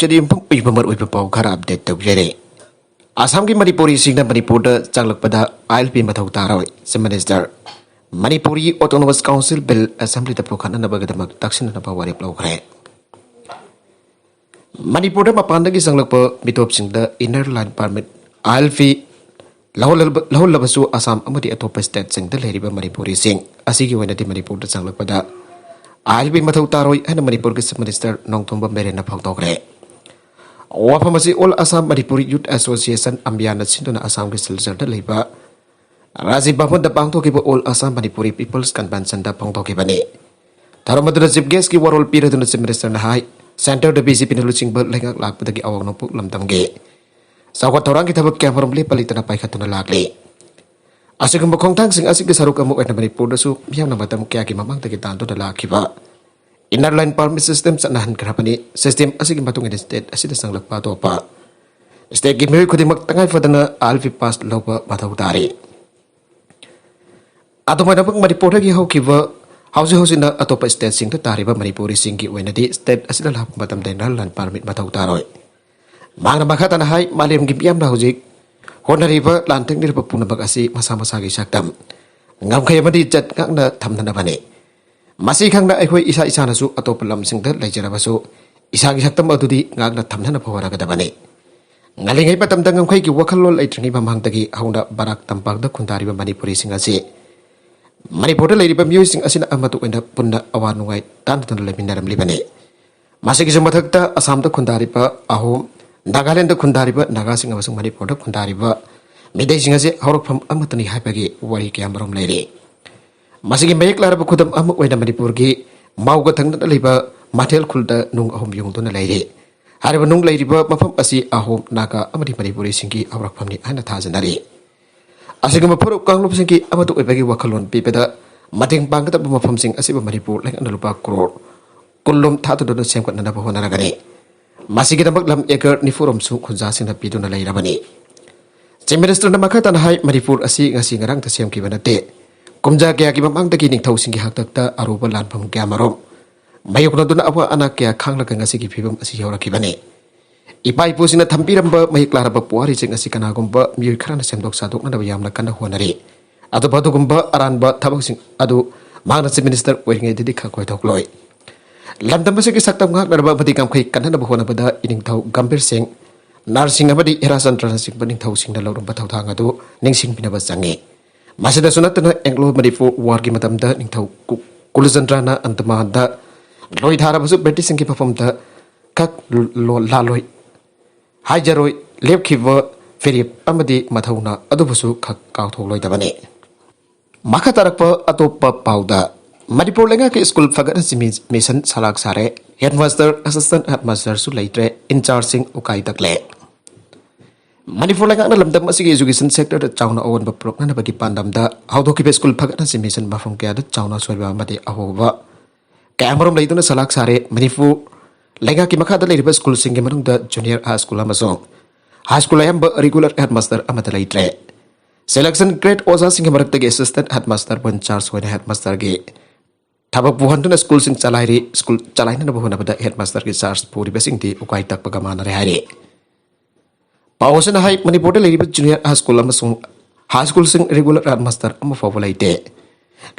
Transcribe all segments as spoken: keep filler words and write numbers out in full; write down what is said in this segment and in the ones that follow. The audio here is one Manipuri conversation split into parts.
ꯁꯤꯗꯤ ꯌꯨꯝꯐꯝ ꯑꯣꯏꯕ ꯃꯔꯨꯑꯣꯏꯕ ꯄꯥꯎ ꯈꯔ ꯑꯞꯗꯦꯠ ꯇꯧꯖꯔꯦ꯫ ꯑꯁꯥꯝꯒꯤ ꯃꯅꯤꯄꯨꯔꯤꯁꯤꯡꯅ ꯃꯅꯤꯄꯨꯔꯗ ꯆꯪꯂꯛꯄꯗ ꯑꯥꯏ ꯑꯦꯜ ꯄꯤ ꯃꯊꯧ ꯇꯥꯔꯣꯏ, Chief Minister꯫ Manipuri Autonomous Council Bill Assemblyꯗ ꯄꯨꯈꯠꯅꯅꯕꯒꯤꯗꯃꯛ ꯇꯛꯁꯤꯟꯅꯅꯕ ꯋꯥꯔꯦꯞ ꯂꯧꯈ꯭ꯔꯦ꯫ ꯃꯅꯤꯄꯨꯔꯗ ꯃꯄꯥꯟꯗꯒꯤ ꯆꯪꯂꯛꯄ ꯃꯤꯇꯣꯞꯁꯤꯡꯗ Inner Line Permit, ꯑꯥꯏ ꯑꯦꯜ ꯄꯤ, ꯂꯧꯍꯜꯂꯕ-, ꯂꯧꯍꯜꯂꯕꯁꯨ ꯑꯁꯥꯝ ꯑꯃꯗꯤ ꯑꯇꯣꯞꯄ stateꯁꯤꯡꯗ ꯂꯩꯔꯤꯕ ꯃꯅꯤꯄꯨꯔꯤꯁꯤꯡ ꯑꯁꯤꯒꯤ ꯑꯣꯏꯅꯗꯤ ꯃꯅꯤꯄꯨꯔꯗ ꯆꯪꯂꯛꯄꯗ ꯑꯥꯏ ꯑꯦꯜ ꯄꯤ ꯃꯊꯧ ꯇꯥꯔꯣꯏ ꯍꯥꯏꯅ ꯃꯅꯤꯄꯨꯔꯒꯤ Chief Minister ꯅꯣꯡꯊꯣꯝꯕꯝ ꯕꯤꯔꯦꯟꯅ ꯐꯣꯡꯗꯣꯛꯈ꯭ꯔꯦ꯫ ꯋꯥꯐꯝ ꯑꯁꯤ All Assam Manipuri Youth Association, ꯑꯝꯕꯤꯌꯥꯅ ꯁꯤꯟꯗꯨꯅ ꯑꯁꯥꯝꯒꯤ ꯁꯤꯜꯆꯔꯗ ꯂꯩꯕ ꯔꯥꯖꯤꯕ ꯚꯕꯟꯗ ꯄꯥꯡꯊꯣꯛꯈꯤꯕ All Assam Manipuri People's Conventionꯗ ꯐꯣꯡꯗꯣꯛꯈꯤꯕꯅꯤ꯫ ꯊꯧꯔꯝ ꯑꯗꯨꯗ Chief Guestꯀꯤ ꯋꯥꯔꯣꯜ ꯄꯤꯔꯗꯨꯅ Chief Ministerꯅ ꯍꯥꯏ, Centreꯗ BJPꯅ ꯂꯨꯆꯤꯡꯕ ꯂꯩꯉꯥꯛ ꯂꯥꯛꯄꯗꯒꯤ ꯑꯋꯥꯡ ꯅꯣꯡꯄꯣꯛ ꯂꯝꯗꯝꯒꯤ ꯆꯥꯎꯈꯠ ꯊꯧꯔꯥꯡꯒꯤ ꯊꯕꯛ ꯀꯌꯥꯃꯔꯨꯝ ꯂꯦꯞꯄ ꯂꯩꯇꯅ ꯄꯥꯏꯈꯠꯇꯨꯅ ꯂꯥꯛꯂꯤ꯫ ꯑꯁꯤꯒꯨꯝꯕ ꯈꯣꯡꯊꯥꯡꯁꯤꯡ ꯑꯁꯤꯒꯤ ꯁꯔꯨꯛ ꯑꯃ ꯑꯣꯏꯅ ꯃꯅꯤꯄꯨꯔꯗꯁꯨ ꯃꯤꯌꯥꯝꯅ ꯃꯇꯝ ꯀꯌꯥꯒꯤ ꯃꯃꯥꯡꯗꯒꯤ ꯇꯥꯟꯗꯨꯅ ꯂꯥꯛꯈꯤꯕ Inner Line Permit System ꯆꯠꯅꯍꯟꯈ꯭ꯔꯕꯅꯤ꯫ System ꯑꯁꯤꯒꯤ ꯃꯇꯨꯡ ꯏꯟꯅ state ꯑꯁꯤꯗ ꯆꯪꯂꯛꯄ ꯑꯇꯣꯞꯄ stateꯀꯤ ꯃꯤꯑꯣꯏ ꯈꯨꯗꯤꯡꯃꯛ ꯇꯉꯥꯏ ꯐꯗꯅ ꯑꯥꯏ ꯑꯦꯜ ꯄꯤ pass ꯂꯧꯕ ꯃꯊꯧ ꯇꯥꯔꯤ꯫ ꯑꯗꯨꯃꯥꯏꯅꯃꯛ ꯃꯅꯤꯄꯨꯔꯗꯒꯤ ꯍꯧꯈꯤꯕ, ꯍꯧꯖꯤꯛ ꯍꯧꯖꯤꯛꯅ ꯑꯇꯣꯞꯄ stateꯁꯤꯡꯗ ꯇꯥꯔꯤꯕ ꯃꯅꯤꯄꯨꯔꯤꯁꯤꯡꯒꯤ ꯑꯣꯏꯅꯗꯤ state ꯑꯁꯤꯗ ꯂꯥꯛꯄ ꯃꯇꯝꯗ Inner Line Permit ꯃꯊꯧ ꯇꯥꯔꯣꯏ꯫ ꯃꯍꯥꯛꯅ ꯃꯈꯥ ꯇꯥꯅ ꯍꯥꯏ, ꯃꯥꯂꯦꯝꯒꯤ ꯃꯤꯌꯥꯝꯅ ꯍꯧꯖꯤꯛ ꯍꯣꯠꯅꯔꯤꯕ, ꯂꯥꯟ ꯊꯦꯡꯅꯔꯤꯕ ꯄꯨꯝꯅꯃꯛ ꯑꯁꯤ ꯃꯁꯥ ꯃꯁꯥꯒꯤ ꯁꯛꯇꯝ, ꯉꯝꯈꯩ ꯑꯃꯗꯤ ꯏꯖꯠ ꯉꯥꯛꯅ ꯊꯝꯅꯅꯕꯅꯤ꯫ ꯃꯁꯤ ꯈꯪꯅ ꯑꯩꯈꯣꯏ ꯏꯁꯥ ꯏꯁꯥꯅꯁꯨ ꯑꯇꯣꯞꯄ ꯂꯝꯁꯤꯡꯗ ꯂꯩꯖꯔꯕꯁꯨ ꯏꯁꯥꯒꯤ ꯁꯛꯇꯝ ꯑꯗꯨꯗꯤ ꯉꯥꯛꯅ ꯊꯝꯅꯅꯕ ꯍꯣꯠꯅꯒꯗꯕꯅꯤ꯫ ꯉꯜꯂꯤꯉꯩ ꯃꯇꯝꯗ ꯉꯝꯈꯩꯒꯤ ꯋꯥꯈꯜꯂꯣꯟ ꯂꯩꯇ꯭ꯔꯤꯉꯩ ꯃꯃꯥꯡꯗꯒꯤ ꯍꯧꯅ ꯕꯔꯥꯛ ꯇꯝꯄꯥꯛꯇ ꯈꯨꯟꯗꯥꯔꯤꯕ ꯃꯅꯤꯄꯨꯔꯤꯁꯤꯡ ꯑꯁꯤ ꯃꯅꯤꯄꯨꯔꯗ ꯂꯩꯔꯤꯕ ꯃꯤꯑꯣꯏꯁꯤꯡ ꯑꯁꯤꯅ ꯑꯃꯠꯇ ꯑꯣꯏꯅ ꯄꯨꯟꯅ ꯑꯋꯥ ꯅꯨꯡꯉꯥꯏ ꯇꯥꯟꯅꯗꯨꯅ ꯂꯩꯃꯤꯟꯅꯔꯝꯂꯤꯕꯅꯤ꯫ ꯃꯁꯤꯒꯤꯁꯨ ꯃꯊꯛꯇ ꯑꯁꯥꯝꯗ ꯈꯨꯟꯗꯥꯔꯤꯕ ꯑꯍꯣꯝ, ꯅꯥꯒꯥꯂꯦꯟꯗ ꯈꯨꯟꯗꯥꯔꯤꯕ ꯅꯥꯒꯥꯁꯤꯡ ꯑꯃꯁꯨꯡ ꯃꯅꯤꯄꯨꯔꯗ ꯈꯨꯟꯗꯥꯔꯤꯕ ꯃꯤꯇꯩꯁꯤꯡ ꯑꯁꯤ ꯍꯧꯔꯛꯐꯝ ꯑꯃꯠꯇꯅꯤ ꯍꯥꯏꯕꯒꯤ ꯋꯥꯔꯤ ꯀꯌꯥ ꯃꯔꯨꯝ ꯂꯩꯔꯤ꯫ ꯃꯁꯤꯒꯤ ꯃꯌꯦꯛ ꯂꯥꯔꯕ ꯈꯨꯗꯝ ꯑꯃ ꯑꯣꯏꯅ ꯃꯅꯤꯄꯨꯔꯒꯤ ꯃꯥꯎꯒ ꯊꯪꯅꯅ ꯂꯩꯕ ꯃꯊꯦꯜ ꯈꯨꯜꯗ ꯅꯨꯡ ꯑꯍꯨꯝ ꯌꯨꯡꯗꯨꯅ ꯂꯩꯔꯤ꯫ ꯍꯥꯏꯔꯤꯕ ꯅꯨꯡ ꯂꯩꯔꯤꯕ ꯃꯐꯝ ꯑꯁꯤ ꯑꯍꯣꯝ, ꯅꯥꯒꯥ ꯑꯃꯗꯤ ꯃꯅꯤꯄꯨꯔꯤꯁꯤꯡꯒꯤ ꯍꯧꯔꯛꯐꯝꯅꯤ ꯍꯥꯏꯅ ꯊꯥꯖꯅꯔꯤ꯫ ꯑꯁꯤꯒꯨꯝꯕ ꯐꯨꯔꯨꯞ ꯀꯥꯡꯂꯨꯞꯁꯤꯡꯒꯤ ꯑꯃꯠꯇ ꯑꯣꯏꯕꯒꯤ ꯋꯥꯈꯜꯂꯣꯟ ꯄꯤꯕꯗ ꯃꯇꯦꯡ ꯄꯥꯡꯒꯗꯕ ꯃꯐꯝꯁꯤꯡ ꯑꯁꯤꯕꯨ ꯃꯅꯤꯄꯨꯔ ꯂꯩꯉꯥꯛꯅ ꯂꯨꯄꯥ ꯀ꯭ꯔꯣꯔ ꯀꯨꯟ ꯂꯣꯝ ꯊꯥꯗꯗꯨꯅ ꯁꯦꯝꯒꯠꯅꯅꯕ ꯍꯣꯠꯅꯔꯒꯅꯤ꯫ ꯃꯁꯤꯒꯤꯗꯃꯛ ꯂꯝ ꯑꯦꯀꯔ ꯅꯤꯐꯨ ꯔꯣꯝꯁꯨ ꯈꯨꯟꯖꯥꯁꯤꯡꯅ ꯄꯤꯗꯨꯅ ꯂꯩꯔꯕꯅꯤ꯫ Chief Ministerꯅ ꯃꯈꯥ ꯇꯥꯅ ꯍꯥꯏ, ꯃꯅꯤꯄꯨꯔ ꯑꯁꯤ ꯉꯁꯤ ꯉꯔꯥꯡꯇ ꯁꯦꯝꯈꯤꯕ ꯅꯠꯇꯦ꯫ ꯀꯨꯝꯖꯥ ꯀꯌꯥꯒꯤ ꯃꯃꯥꯡꯗꯒꯤ ꯅꯤꯡꯊꯧꯁꯤꯡꯒꯤ ꯍꯥꯛꯇꯛꯇ ꯑꯔꯨꯕ ꯂꯥꯟꯐꯝ ꯀꯌꯥꯃꯔꯨꯝ ꯃꯥꯌꯣꯛꯅꯗꯨꯅ ꯑꯋꯥ ꯑꯅꯥ ꯀꯌꯥ ꯈꯥꯡꯂꯒ ꯉꯁꯤꯒꯤ ꯐꯤꯕꯝ ꯑꯁꯤ ꯌꯧꯔꯛꯈꯤꯕꯅꯤ꯫ ꯏꯄꯥ ꯏꯄꯨꯁꯤꯡꯅ ꯊꯝꯕꯤꯔꯝꯕ ꯃꯍꯤꯛ ꯂꯥꯔꯕ ꯄꯨꯋꯥꯔꯤꯁꯤꯡ ꯑꯁꯤ ꯀꯅꯥꯒꯨꯝꯕ ꯃꯤꯑꯣꯏ ꯈꯔꯅ ꯁꯦꯝꯗꯣꯛ ꯁꯥꯗꯣꯛꯅꯅꯕ ꯌꯥꯝꯅ ꯀꯟꯅ ꯍꯣꯠꯅꯔꯤ꯫ ꯑꯗꯨꯕꯨ ꯑꯗꯨꯒꯨꯝꯕ ꯑꯔꯥꯟꯕ ꯊꯕꯛꯁꯤꯡ ꯑꯗꯨ ꯃꯍꯥꯛꯅ ꯆꯤꯐ ꯃꯤꯅꯤꯁꯇꯔ ꯑꯣꯏꯔꯤꯉꯩꯗꯗꯤ ꯈꯪ ꯑꯣꯏꯊꯣꯛꯂꯣꯏ꯫ ꯂꯝꯗꯝ ꯑꯁꯤꯒꯤ ꯁꯛꯇꯝ ꯉꯥꯛꯅꯅꯕ ꯑꯃꯗꯤ ꯉꯝꯈꯩ ꯀꯟꯅꯅꯕ ꯍꯣꯠꯅꯕꯗ ꯏꯅꯤꯡꯊꯧ ꯒꯝꯚꯤꯔ ꯁꯤꯡ, ꯅꯥꯔ ꯁꯤꯡ ꯑꯃꯗꯤ ꯍꯦꯔꯥꯆꯟꯗ꯭ꯔꯅꯆꯤꯡꯕ ꯅꯤꯡꯊꯧꯁꯤꯡꯅ ꯂꯧꯔꯝꯕ ꯊꯧꯗꯥꯡ ꯑꯗꯨ ꯅꯤꯡꯁꯤꯡꯕꯤꯅꯕ ꯆꯪꯏ꯫ ꯃꯁꯤꯗꯁꯨ ꯅꯠꯇꯅ, ꯑꯦꯡꯒ꯭ꯂꯣ ꯃꯅꯤꯄꯨꯔ ꯋꯥꯔꯒꯤ ꯃꯇꯝꯗ ꯅꯤꯡꯊꯧ ꯀꯨ-, ꯀꯨꯂꯆꯟꯗ꯭ꯔꯅ ꯑꯟꯗꯃꯥꯟꯗ ꯂꯣꯏ ꯊꯥꯔꯕꯁꯨ, ꯕ꯭ꯔꯤꯇꯤꯁꯁꯤꯡꯒꯤ ꯃꯐꯝꯗ ꯈꯛ ꯂꯣ-, ꯂꯥꯜꯂꯣꯏ ꯍꯥꯏꯖꯔꯣꯏ ꯂꯦꯞꯈꯤꯕ ꯐꯤꯔꯦꯞ ꯑꯃꯗꯤ ꯃꯊꯧꯅꯥ ꯑꯗꯨꯕꯨꯁꯨ ꯈꯛ ꯀꯥꯎꯊꯣꯛꯂꯣꯏꯗꯕꯅꯤ꯫ ꯃꯈꯥ ꯇꯥꯔꯛꯄ ꯑꯇꯣꯞꯄ ꯄꯥꯎꯗ, ꯃꯅꯤꯄꯨꯔ ꯂꯩꯉꯥꯛꯀꯤ ꯁ꯭ꯀꯨꯜ ꯐꯒꯠꯍꯟꯁꯤ ꯃꯤ-, ꯃꯤꯁꯟ ꯁꯂꯥꯛ ꯁꯥꯔꯦ, ꯍꯦꯗꯃꯥꯁꯇꯔ, ꯑꯦꯁꯤꯁꯇꯦꯟꯠ ꯍꯦꯗꯃꯥꯁꯇꯔꯁꯨ ꯂꯩꯇ꯭ꯔꯦ, ꯏꯟꯆꯥꯔꯖꯁꯤꯡ ꯎꯀꯥꯏ ꯇꯛꯂꯦ꯫ ꯃꯅꯤꯄꯨꯔ ꯂꯩꯉꯥꯛꯅ ꯂꯝꯗꯝ ꯑꯁꯤꯒꯤ ꯏꯖꯨꯀꯦꯁꯟ ꯁꯦꯛꯇꯔꯗ ꯆꯥꯎꯅ ꯑꯑꯣꯟꯕ ꯄꯨꯔꯛꯅꯅꯕꯒꯤ ꯄꯥꯟꯗꯝꯗ ꯍꯧꯗꯣꯛꯈꯤꯕ ꯁ꯭ꯀꯨꯜ ꯐꯒꯠꯍꯟꯁꯤ ꯃꯤꯁꯟ ꯃꯐꯝ ꯀꯌꯥꯗ ꯆꯥꯎꯅ ꯑꯁꯣꯏꯕ ꯑꯃꯗꯤ ꯑꯍꯣꯕ ꯀꯌꯥꯃꯔꯨꯝ ꯂꯩꯗꯨꯅ ꯁꯂꯥꯛ ꯁꯥꯔꯦ꯫ ꯃꯅꯤꯄꯨꯔ ꯂꯩꯉꯥꯛꯀꯤ ꯃꯈꯥꯗ ꯂꯩꯔꯤꯕ ꯁ꯭ꯀꯨꯜꯁꯤꯡꯒꯤ ꯃꯅꯨꯡꯗ ꯖꯨꯅꯤꯌꯔ ꯍꯥꯏ ꯁ꯭ꯀꯨꯜ ꯑꯃꯁꯨꯡ ꯍꯥꯏ ꯁ꯭ꯀꯨꯜ ꯑꯌꯥꯝꯕ ꯔꯤꯒꯨꯂꯔ ꯍꯦꯗꯃꯥꯁꯇꯔ ꯑꯃꯠꯇ ꯂꯩꯇ꯭ꯔꯦ꯫ ꯁꯦꯂꯦꯛꯁꯟ ꯒ꯭ꯔꯦꯗ ꯑꯣꯖꯥꯁꯤꯡꯒꯤ ꯃꯔꯛꯇꯒꯤ ꯑꯦꯁꯤꯁꯇꯦꯟꯠ ꯍꯦꯗꯃꯥꯁꯇꯔꯕꯨ ꯏꯟꯆꯥꯔꯖ ꯑꯣꯏꯅ ꯍꯦꯗꯃꯥꯁꯇꯔꯒꯤ ꯊꯕꯛ ꯄꯨꯍꯟꯗꯨꯅ ꯁ꯭ꯀꯨꯜꯁꯤꯡ ꯆꯂꯥꯏꯔꯤ꯫ ꯁ꯭ꯀꯨꯜ ꯆꯂꯥꯏꯅꯅꯕ ꯍꯣꯠꯅꯕꯗ ꯍꯦꯗꯃꯥꯁꯇꯔꯒꯤ ꯆꯥꯔꯖ ꯄꯨꯔꯤꯕꯁꯤꯡꯗꯤ ꯎꯀꯥꯏ ꯇꯛꯄꯒ ꯃꯥꯟꯅꯔꯦ ꯍꯥꯏꯔꯤ꯫ ꯄꯥꯎ ꯑꯁꯤꯅ ꯍꯥꯏ, ꯃꯅꯤꯄꯨꯔꯗ ꯂꯩꯔꯤꯕ ꯖꯨꯅꯤꯌꯔ ꯍꯥꯏ ꯁ꯭ꯀꯨꯜ ꯑꯃꯁꯨꯡ ꯍꯥꯏ ꯁ꯭ꯀꯨꯜꯁꯤꯡ ꯔꯤꯒꯨꯂꯔ ꯍꯦꯗꯃꯥꯁꯇꯔ ꯑꯃ ꯐꯥꯎꯕ ꯂꯩꯇꯦ꯫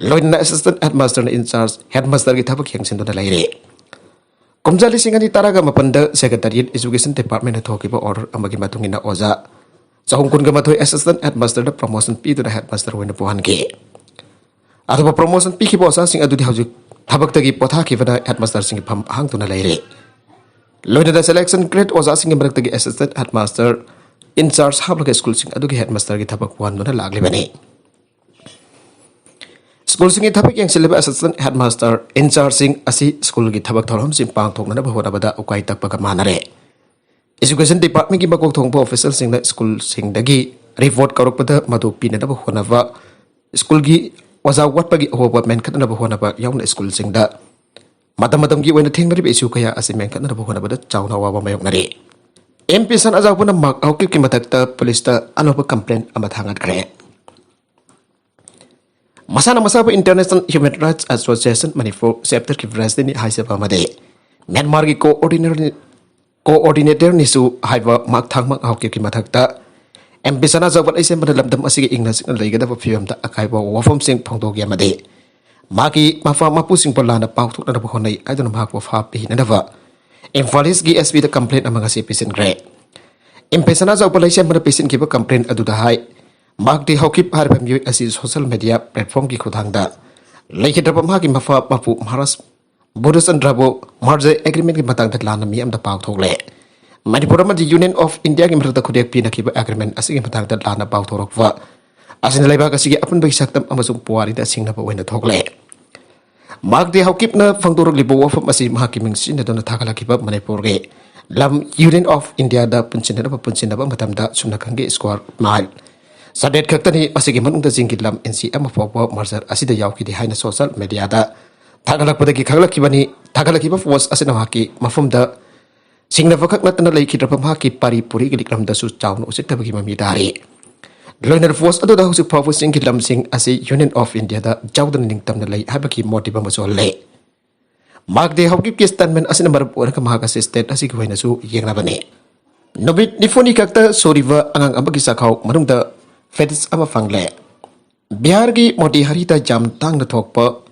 ꯂꯣꯏꯅꯅ ꯑꯦꯁꯤꯁꯇꯦꯟꯠ ꯍꯦꯗꯃꯥꯁꯇꯔꯅ ꯏꯟꯆꯥꯔꯖ ꯍꯦꯗꯃꯥꯁꯇꯔꯒꯤ ꯊꯕꯛ ꯌꯦꯡꯁꯤꯟꯗꯨꯅ ꯂꯩꯔꯦ꯫ ꯀꯨꯝꯖꯥ ꯂꯤꯁꯤꯡ ꯑꯅꯤ ꯇꯔꯥꯒ ꯃꯥꯄꯟꯗ ꯁꯦꯀ꯭ꯔꯦꯇꯔꯤꯌꯦꯠ ꯏꯖꯨꯀꯦꯁꯟ ꯗꯤꯄꯥꯔꯠꯃꯦꯟꯅ ꯊꯣꯛꯈꯤꯕ ꯑꯣꯔꯗꯔ ꯑꯃꯒꯤ ꯃꯇꯨꯡ ꯏꯟꯅ ꯑꯣꯖꯥ ꯆꯍꯨꯝ ꯀꯨꯟꯒ ꯃꯥꯊꯣꯏ ꯑꯦꯁꯤꯁꯇꯦꯟꯠ ꯍꯦꯗꯃꯥꯁꯇꯔꯗ ꯄ꯭ꯔꯣꯃꯣꯁꯟ ꯄꯤꯗꯨꯅ ꯍꯦꯗꯃꯥꯁꯇꯔ ꯑꯣꯏꯅ ꯄꯨꯍꯟꯈꯤ꯫ ꯑꯗꯨꯕꯨ ꯄ꯭ꯔꯣꯃꯣꯁꯟ ꯄꯤꯈꯤꯕ ꯑꯣꯖꯥꯁꯤꯡ ꯑꯗꯨꯗꯤ ꯍꯧꯖꯤꯛ ꯊꯕꯛꯇꯒꯤ ꯄꯣꯊꯥꯈꯤꯕꯅ ꯍꯦꯗꯃꯥꯁꯇꯔꯁꯤꯡꯒꯤ ꯐꯝ ꯍꯥꯡꯗꯨꯅ ꯂꯩꯔꯦ꯫ ꯂꯣꯏꯅꯅ ꯁꯦꯂꯦꯛꯁꯟ ꯒ꯭ꯔꯦꯗ ꯑꯣꯖꯥꯁꯤꯡꯒꯤ ꯃꯔꯛꯇꯒꯤ ꯑꯦꯁꯤꯁꯇꯦꯟꯠ ꯍꯦꯗꯃꯥꯁꯇꯔ ꯏꯟꯆꯥꯔꯖ ꯍꯥꯞꯂꯒ ꯁ꯭ꯀꯨꯜꯁꯤꯡ ꯑꯗꯨꯒꯤ ꯍꯦꯗꯃꯥꯁꯇꯔꯒꯤ ꯊꯕꯛ ꯄꯨꯍꯟꯗꯨꯅ ꯂꯥꯛꯂꯤꯕꯅꯤ꯫ ꯁ꯭ꯀꯨꯜꯁꯤꯡꯒꯤ ꯊꯕꯛ ꯌꯦꯡꯁꯤꯜꯂꯤꯕ ꯑꯦꯁꯤꯁꯇꯦꯟꯠ ꯍꯦꯗꯃꯥꯁꯇꯔ ꯏꯟꯆꯥꯔꯖꯁꯤꯡ ꯑꯁꯤ ꯁ꯭ꯀꯨꯜꯒꯤ ꯊꯕꯛ ꯊꯧꯔꯝꯁꯤꯡ ꯄꯥꯡꯊꯣꯛꯅꯅꯕ ꯍꯣꯠꯅꯕꯗ ꯎꯀꯥꯏ ꯇꯛꯄꯒ ꯃꯥꯟꯅꯔꯦ꯫ ꯏꯖꯨꯀꯦꯁꯟ ꯗꯤꯄꯥꯔꯠꯃꯦꯟꯒꯤ ꯃꯀꯣꯛ ꯊꯣꯡꯕ ꯑꯣꯐꯤꯁꯤꯌꯦꯜꯁꯤꯡꯅ ꯁ꯭ꯀꯨꯜꯁꯤꯡꯗꯒꯤ ꯔꯤꯄꯣꯔꯠ ꯀꯧꯔꯛꯄꯗ ꯃꯗꯨ ꯄꯤꯅꯅꯕ ꯍꯣꯠꯅꯕ, ꯁ꯭ꯀꯨꯜꯒꯤ ꯑꯣꯖꯥ ꯋꯥꯠꯄꯒꯤ ꯑꯍꯣꯕ ꯃꯦꯟꯈꯠꯅꯅꯕ ꯍꯣꯠꯅꯕ ꯌꯥꯎꯅ ꯁ꯭ꯀꯨꯜꯁꯤꯡꯗ ꯃꯇꯝ ꯃꯇꯝꯒꯤ ꯑꯣꯏꯅ ꯊꯦꯡꯅꯔꯤꯕ ꯏꯁꯨ ꯀꯌꯥ ꯑꯁꯤ ꯃꯦꯟꯈꯠꯅꯅꯕ ꯍꯣꯠꯅꯕꯗ ꯆꯥꯎꯅ ꯑꯋꯥꯕ ꯃꯥꯌꯣꯛꯅꯔꯤ꯫ ꯑꯦꯝ ꯄꯤ ꯁꯟ ꯑꯖꯥꯎꯕꯅ ꯃꯥꯔꯛ ꯍꯥꯎꯀꯤꯞꯀꯤ ꯃꯊꯛꯇ ꯄꯨꯂꯤꯁꯇ ꯑꯅꯧꯕ ꯀꯝꯄ꯭ꯂꯦꯟ ꯑꯃ ꯊꯥꯡꯒꯠꯈ꯭ꯔꯦ꯫ ꯃꯁꯥꯅ ꯃꯁꯥꯕꯨ International Human Rights Association Manipur Chapter ꯀꯤ President ꯅꯤ ꯍꯥꯏꯖꯕ ꯑꯃꯗꯤ ꯃ꯭ꯌꯥꯟꯃꯥꯔꯒꯤ Coordinator ꯅꯤ, Coordinator ꯅꯤꯁꯨ ꯍꯥꯏꯕ ꯃꯍꯥꯛ ꯊꯥꯡꯃꯛ ꯍꯥꯎꯀꯤꯞꯀꯤ ꯃꯊꯛꯇ ꯑꯦꯝ ꯄꯤ ꯁꯅꯥꯖꯥꯎꯕ ꯂꯩꯁꯦꯝꯕꯅ ꯂꯝꯗꯝ ꯑꯁꯤꯒꯤ ꯏꯪꯅ ꯆꯤꯛꯅ ꯂꯩꯒꯗꯕ ꯐꯤꯕꯝꯗ ꯑꯀꯥꯏꯕ ꯋꯥꯐꯝꯁꯤꯡ ꯐꯣꯡꯗꯣꯛꯈꯤ ꯑꯃꯗꯤ ꯃꯥꯒꯤ ꯃꯐꯝ ꯃꯄꯨꯁꯤꯡꯕꯨ ꯂꯥꯟꯅ ꯄꯥꯎꯊꯣꯛꯅꯅꯕ ꯍꯣꯠꯅꯩ ꯍꯥꯏꯗꯨꯅ ꯃꯍꯥꯛꯄꯨ ꯐꯥꯞ ꯄꯤꯅꯅꯕ ꯏꯝꯐꯥꯜ ꯏꯁꯀꯤ ꯑꯦꯁ ꯄꯤꯗ complaint ꯑꯃ ꯉꯁꯤ ꯄꯤꯁꯤꯟꯈ꯭ꯔꯦ꯫ ꯑꯦꯝ ꯄꯤ ꯁꯅꯥꯖꯥꯎꯕ ꯂꯩꯁꯦꯝꯕꯅ ꯄꯤꯁꯤꯟꯈꯤꯕ complaint ꯑꯗꯨꯗ ꯍꯥꯏ, ꯃꯍꯥꯛꯇꯤ ꯍꯧꯀꯤꯞ ꯍꯥꯏꯔꯤꯕ ꯃꯤꯑꯣꯏ ꯑꯁꯤ social media platformꯒꯤ ꯈꯨꯠꯊꯥꯡꯗ ꯂꯩꯈꯤꯗ꯭ꯔꯕ ꯃꯍꯥꯛꯀꯤ ꯃꯐꯝ ꯃꯄꯨ ꯃꯍꯥꯔꯥꯖ ꯕꯨꯙꯆꯟꯗ꯭ꯔꯕꯨ merger agreementꯀꯤ ꯃꯇꯥꯡꯗ ꯂꯥꯟꯅ ꯃꯤꯌꯥꯝꯗ ꯄꯥꯎꯊꯣꯛꯂꯦ꯫ ꯃꯅꯤꯄꯨꯔ ꯑꯃꯗꯤ Union of Indiaꯒꯤ ꯃꯔꯛꯇ ꯈꯨꯗꯦꯛ ꯄꯤꯅꯈꯤꯕ agreement ꯑꯁꯤꯒꯤ ꯃꯇꯥꯡꯗ ꯂꯥꯟꯅ ꯄꯥꯎꯊꯣꯔꯛꯄ ꯑꯁꯤꯅ ꯂꯩꯕꯥꯛ ꯑꯁꯤꯒꯤ ꯑꯄꯨꯟꯕꯒꯤ ꯁꯛꯇꯝ ꯑꯃꯁꯨꯡ ꯄꯨꯋꯥꯔꯤꯗ ꯁꯤꯡꯅꯕ ꯑꯣꯏꯅ ꯊꯣꯛꯂꯦ꯫ ꯃꯍꯥꯛꯇꯤ ꯍꯧꯀꯤꯞꯅ ꯐꯣꯡꯗꯣꯔꯛꯂꯤꯕ ꯋꯥꯐꯝ ꯑꯁꯤ ꯃꯍꯥꯛꯀꯤ ꯃꯤꯡ ꯁꯤꯖꯤꯟꯅꯗꯨꯅ ꯊꯥꯒꯠꯂꯛꯈꯤꯕ ꯃꯅꯤꯄꯨꯔꯒꯤ ꯂꯝ Union of Indiaꯗ ꯄꯨꯟꯁꯤꯟꯅꯅꯕ ꯄꯨꯟꯁꯤꯟꯅꯕ ꯃꯇꯝꯗ ꯁꯨꯞꯅ ꯈꯪꯒꯤ square mile ꯆꯥꯇ꯭ꯔꯦꯠ ꯈꯛꯇꯅꯤ꯫ ꯃꯁꯤꯒꯤ ꯃꯅꯨꯡꯗ ꯆꯤꯡꯒꯤ ꯂꯝ ꯏꯟꯆꯤ ꯑꯃ ꯐꯥꯎꯕ merger ꯑꯁꯤꯗ ꯌꯥꯎꯈꯤꯗꯦ ꯍꯥꯏꯅ social mediaꯗ ꯊꯥꯒꯠꯂꯛꯄꯗꯒꯤ ꯈꯪꯂꯛꯈꯤꯕꯅꯤ꯫ ꯊꯥꯒꯠꯂꯛꯈꯤꯕ post ꯑꯁꯤꯅ ꯃꯍꯥꯛꯀꯤ ꯃꯐꯝꯗ ꯁꯤꯡꯅꯕꯈꯛ ꯅꯠꯇꯅ ꯂꯩꯈꯤꯗ꯭ꯔꯕ ꯃꯍꯥꯛꯀꯤ ꯄꯥꯔꯤ ꯄꯨꯔꯤꯒꯤ ꯂꯤꯛꯂꯝꯗꯁꯨ ꯆꯥꯎꯅ ꯎꯁꯤꯠꯇꯕꯒꯤ ꯃꯃꯤ ꯇꯥꯔꯤ꯫ ꯂꯣꯏꯅꯅ post ꯑꯗꯨꯗ ꯍꯧꯖꯤꯛ ꯐꯥꯎꯕ ꯆꯤꯡꯒꯤ ꯂꯝꯁꯤꯡ ꯑꯁꯤ Union of Indiaꯗ ꯌꯥꯎꯗꯅ ꯅꯤꯡꯇꯝꯅ ꯂꯩ ꯍꯥꯏꯕꯒꯤ motive ꯑꯃꯁꯨ ꯎꯠꯂꯦ꯫ ꯃꯍꯥꯛꯇꯤ ꯍꯧꯀꯤꯞꯀꯤ statement ꯑꯁꯤꯅ ꯃꯔꯝ ꯑꯣꯏꯔꯒ ꯃꯍꯥꯛ ꯑꯁꯤ state ꯑꯁꯤꯒꯤ ꯑꯣꯏꯅꯁꯨ ꯌꯦꯡꯅꯕꯅꯤ꯫ ꯅꯨꯃꯤꯠ ꯅꯤꯐꯨꯅꯤ ꯈꯛꯇ ꯁꯨꯔꯤꯕ ꯑꯉꯥꯡ ꯑꯃꯒꯤ ꯆꯥꯛꯈꯥꯎ ꯃꯅꯨꯡꯗ fetus ꯑꯃ ꯐꯪꯂꯦ꯫ ꯕꯤꯍꯥꯔꯒꯤ ꯃꯣꯇꯤꯍꯥꯔꯤꯗ ꯌꯥꯝ ꯇꯥꯡꯅ ꯊꯣꯛꯄ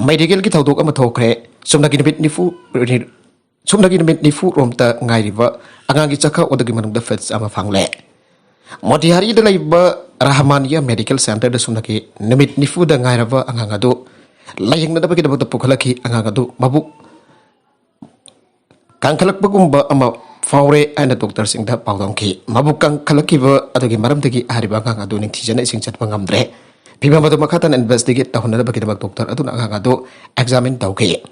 medical ꯒꯤ ꯊꯧꯗꯣꯛ ꯑꯃ ꯊꯣꯛꯈ꯭ꯔꯦ꯫ ꯁꯨꯞꯅꯒꯤ ꯅꯨꯃꯤꯠ ꯅꯤꯐꯨ, ꯁꯨꯞꯅꯒꯤ ꯅꯨꯃꯤꯠ ꯅꯤꯐꯨ ꯔꯣꯝꯇ ꯉꯥꯏꯔꯤꯕ ꯑꯉꯥꯡꯒꯤ ꯆꯥꯛꯈꯥꯎ ꯑꯗꯨꯒꯤ ꯃꯅꯨꯡꯗ fetus ꯑꯃ ꯐꯪꯂꯦ꯫ ꯃꯣꯇꯤꯍꯥꯔꯤꯗ ꯂꯩꯕ ꯔꯍꯃꯥꯅꯤꯌꯥ medical centre ꯗ ꯁꯨꯞꯅꯒꯤ ꯅꯨꯃꯤꯠ ꯅꯤꯐꯨꯗ ꯉꯥꯏꯔꯕ ꯑꯉꯥꯡ ꯑꯗꯨ ꯂꯥꯌꯦꯡꯅꯅꯕꯒꯤꯗꯃꯛꯇ ꯄꯨꯈꯠꯂꯛꯈꯤ꯫ ꯑꯉꯥꯡ ꯑꯗꯨ ꯃꯕꯨꯛ ꯀꯪꯈꯠꯂꯛꯄꯒꯨꯝꯕ ꯑꯃ ꯐꯥꯎꯔꯦ ꯍꯥꯏꯅ doctor ꯁꯤꯡꯗ ꯄꯥꯎꯗꯝꯈꯤ꯫ ꯃꯕꯨꯛ ꯀꯪꯈꯠꯂꯛꯈꯤꯕ ꯑꯗꯨꯒꯤ ꯃꯔꯝꯗꯒꯤ ꯍꯥꯏꯔꯤꯕ ꯑꯉꯥꯡ ꯑꯗꯨ ꯅꯤꯡꯊꯤꯖꯅ ꯏꯁꯤꯡ ꯆꯠꯄ ꯉꯝꯗ꯭ꯔꯦ꯫ ꯐꯤꯚꯝ ꯑꯗꯨ ꯃꯈꯥ ꯇꯥꯅ investigate ꯇꯧꯍꯟꯅꯕꯒꯤꯗꯃꯛ doctor ꯑꯗꯨꯅ ꯑꯉꯥꯡ ꯑꯗꯨ examine ꯇꯧꯈꯤ꯫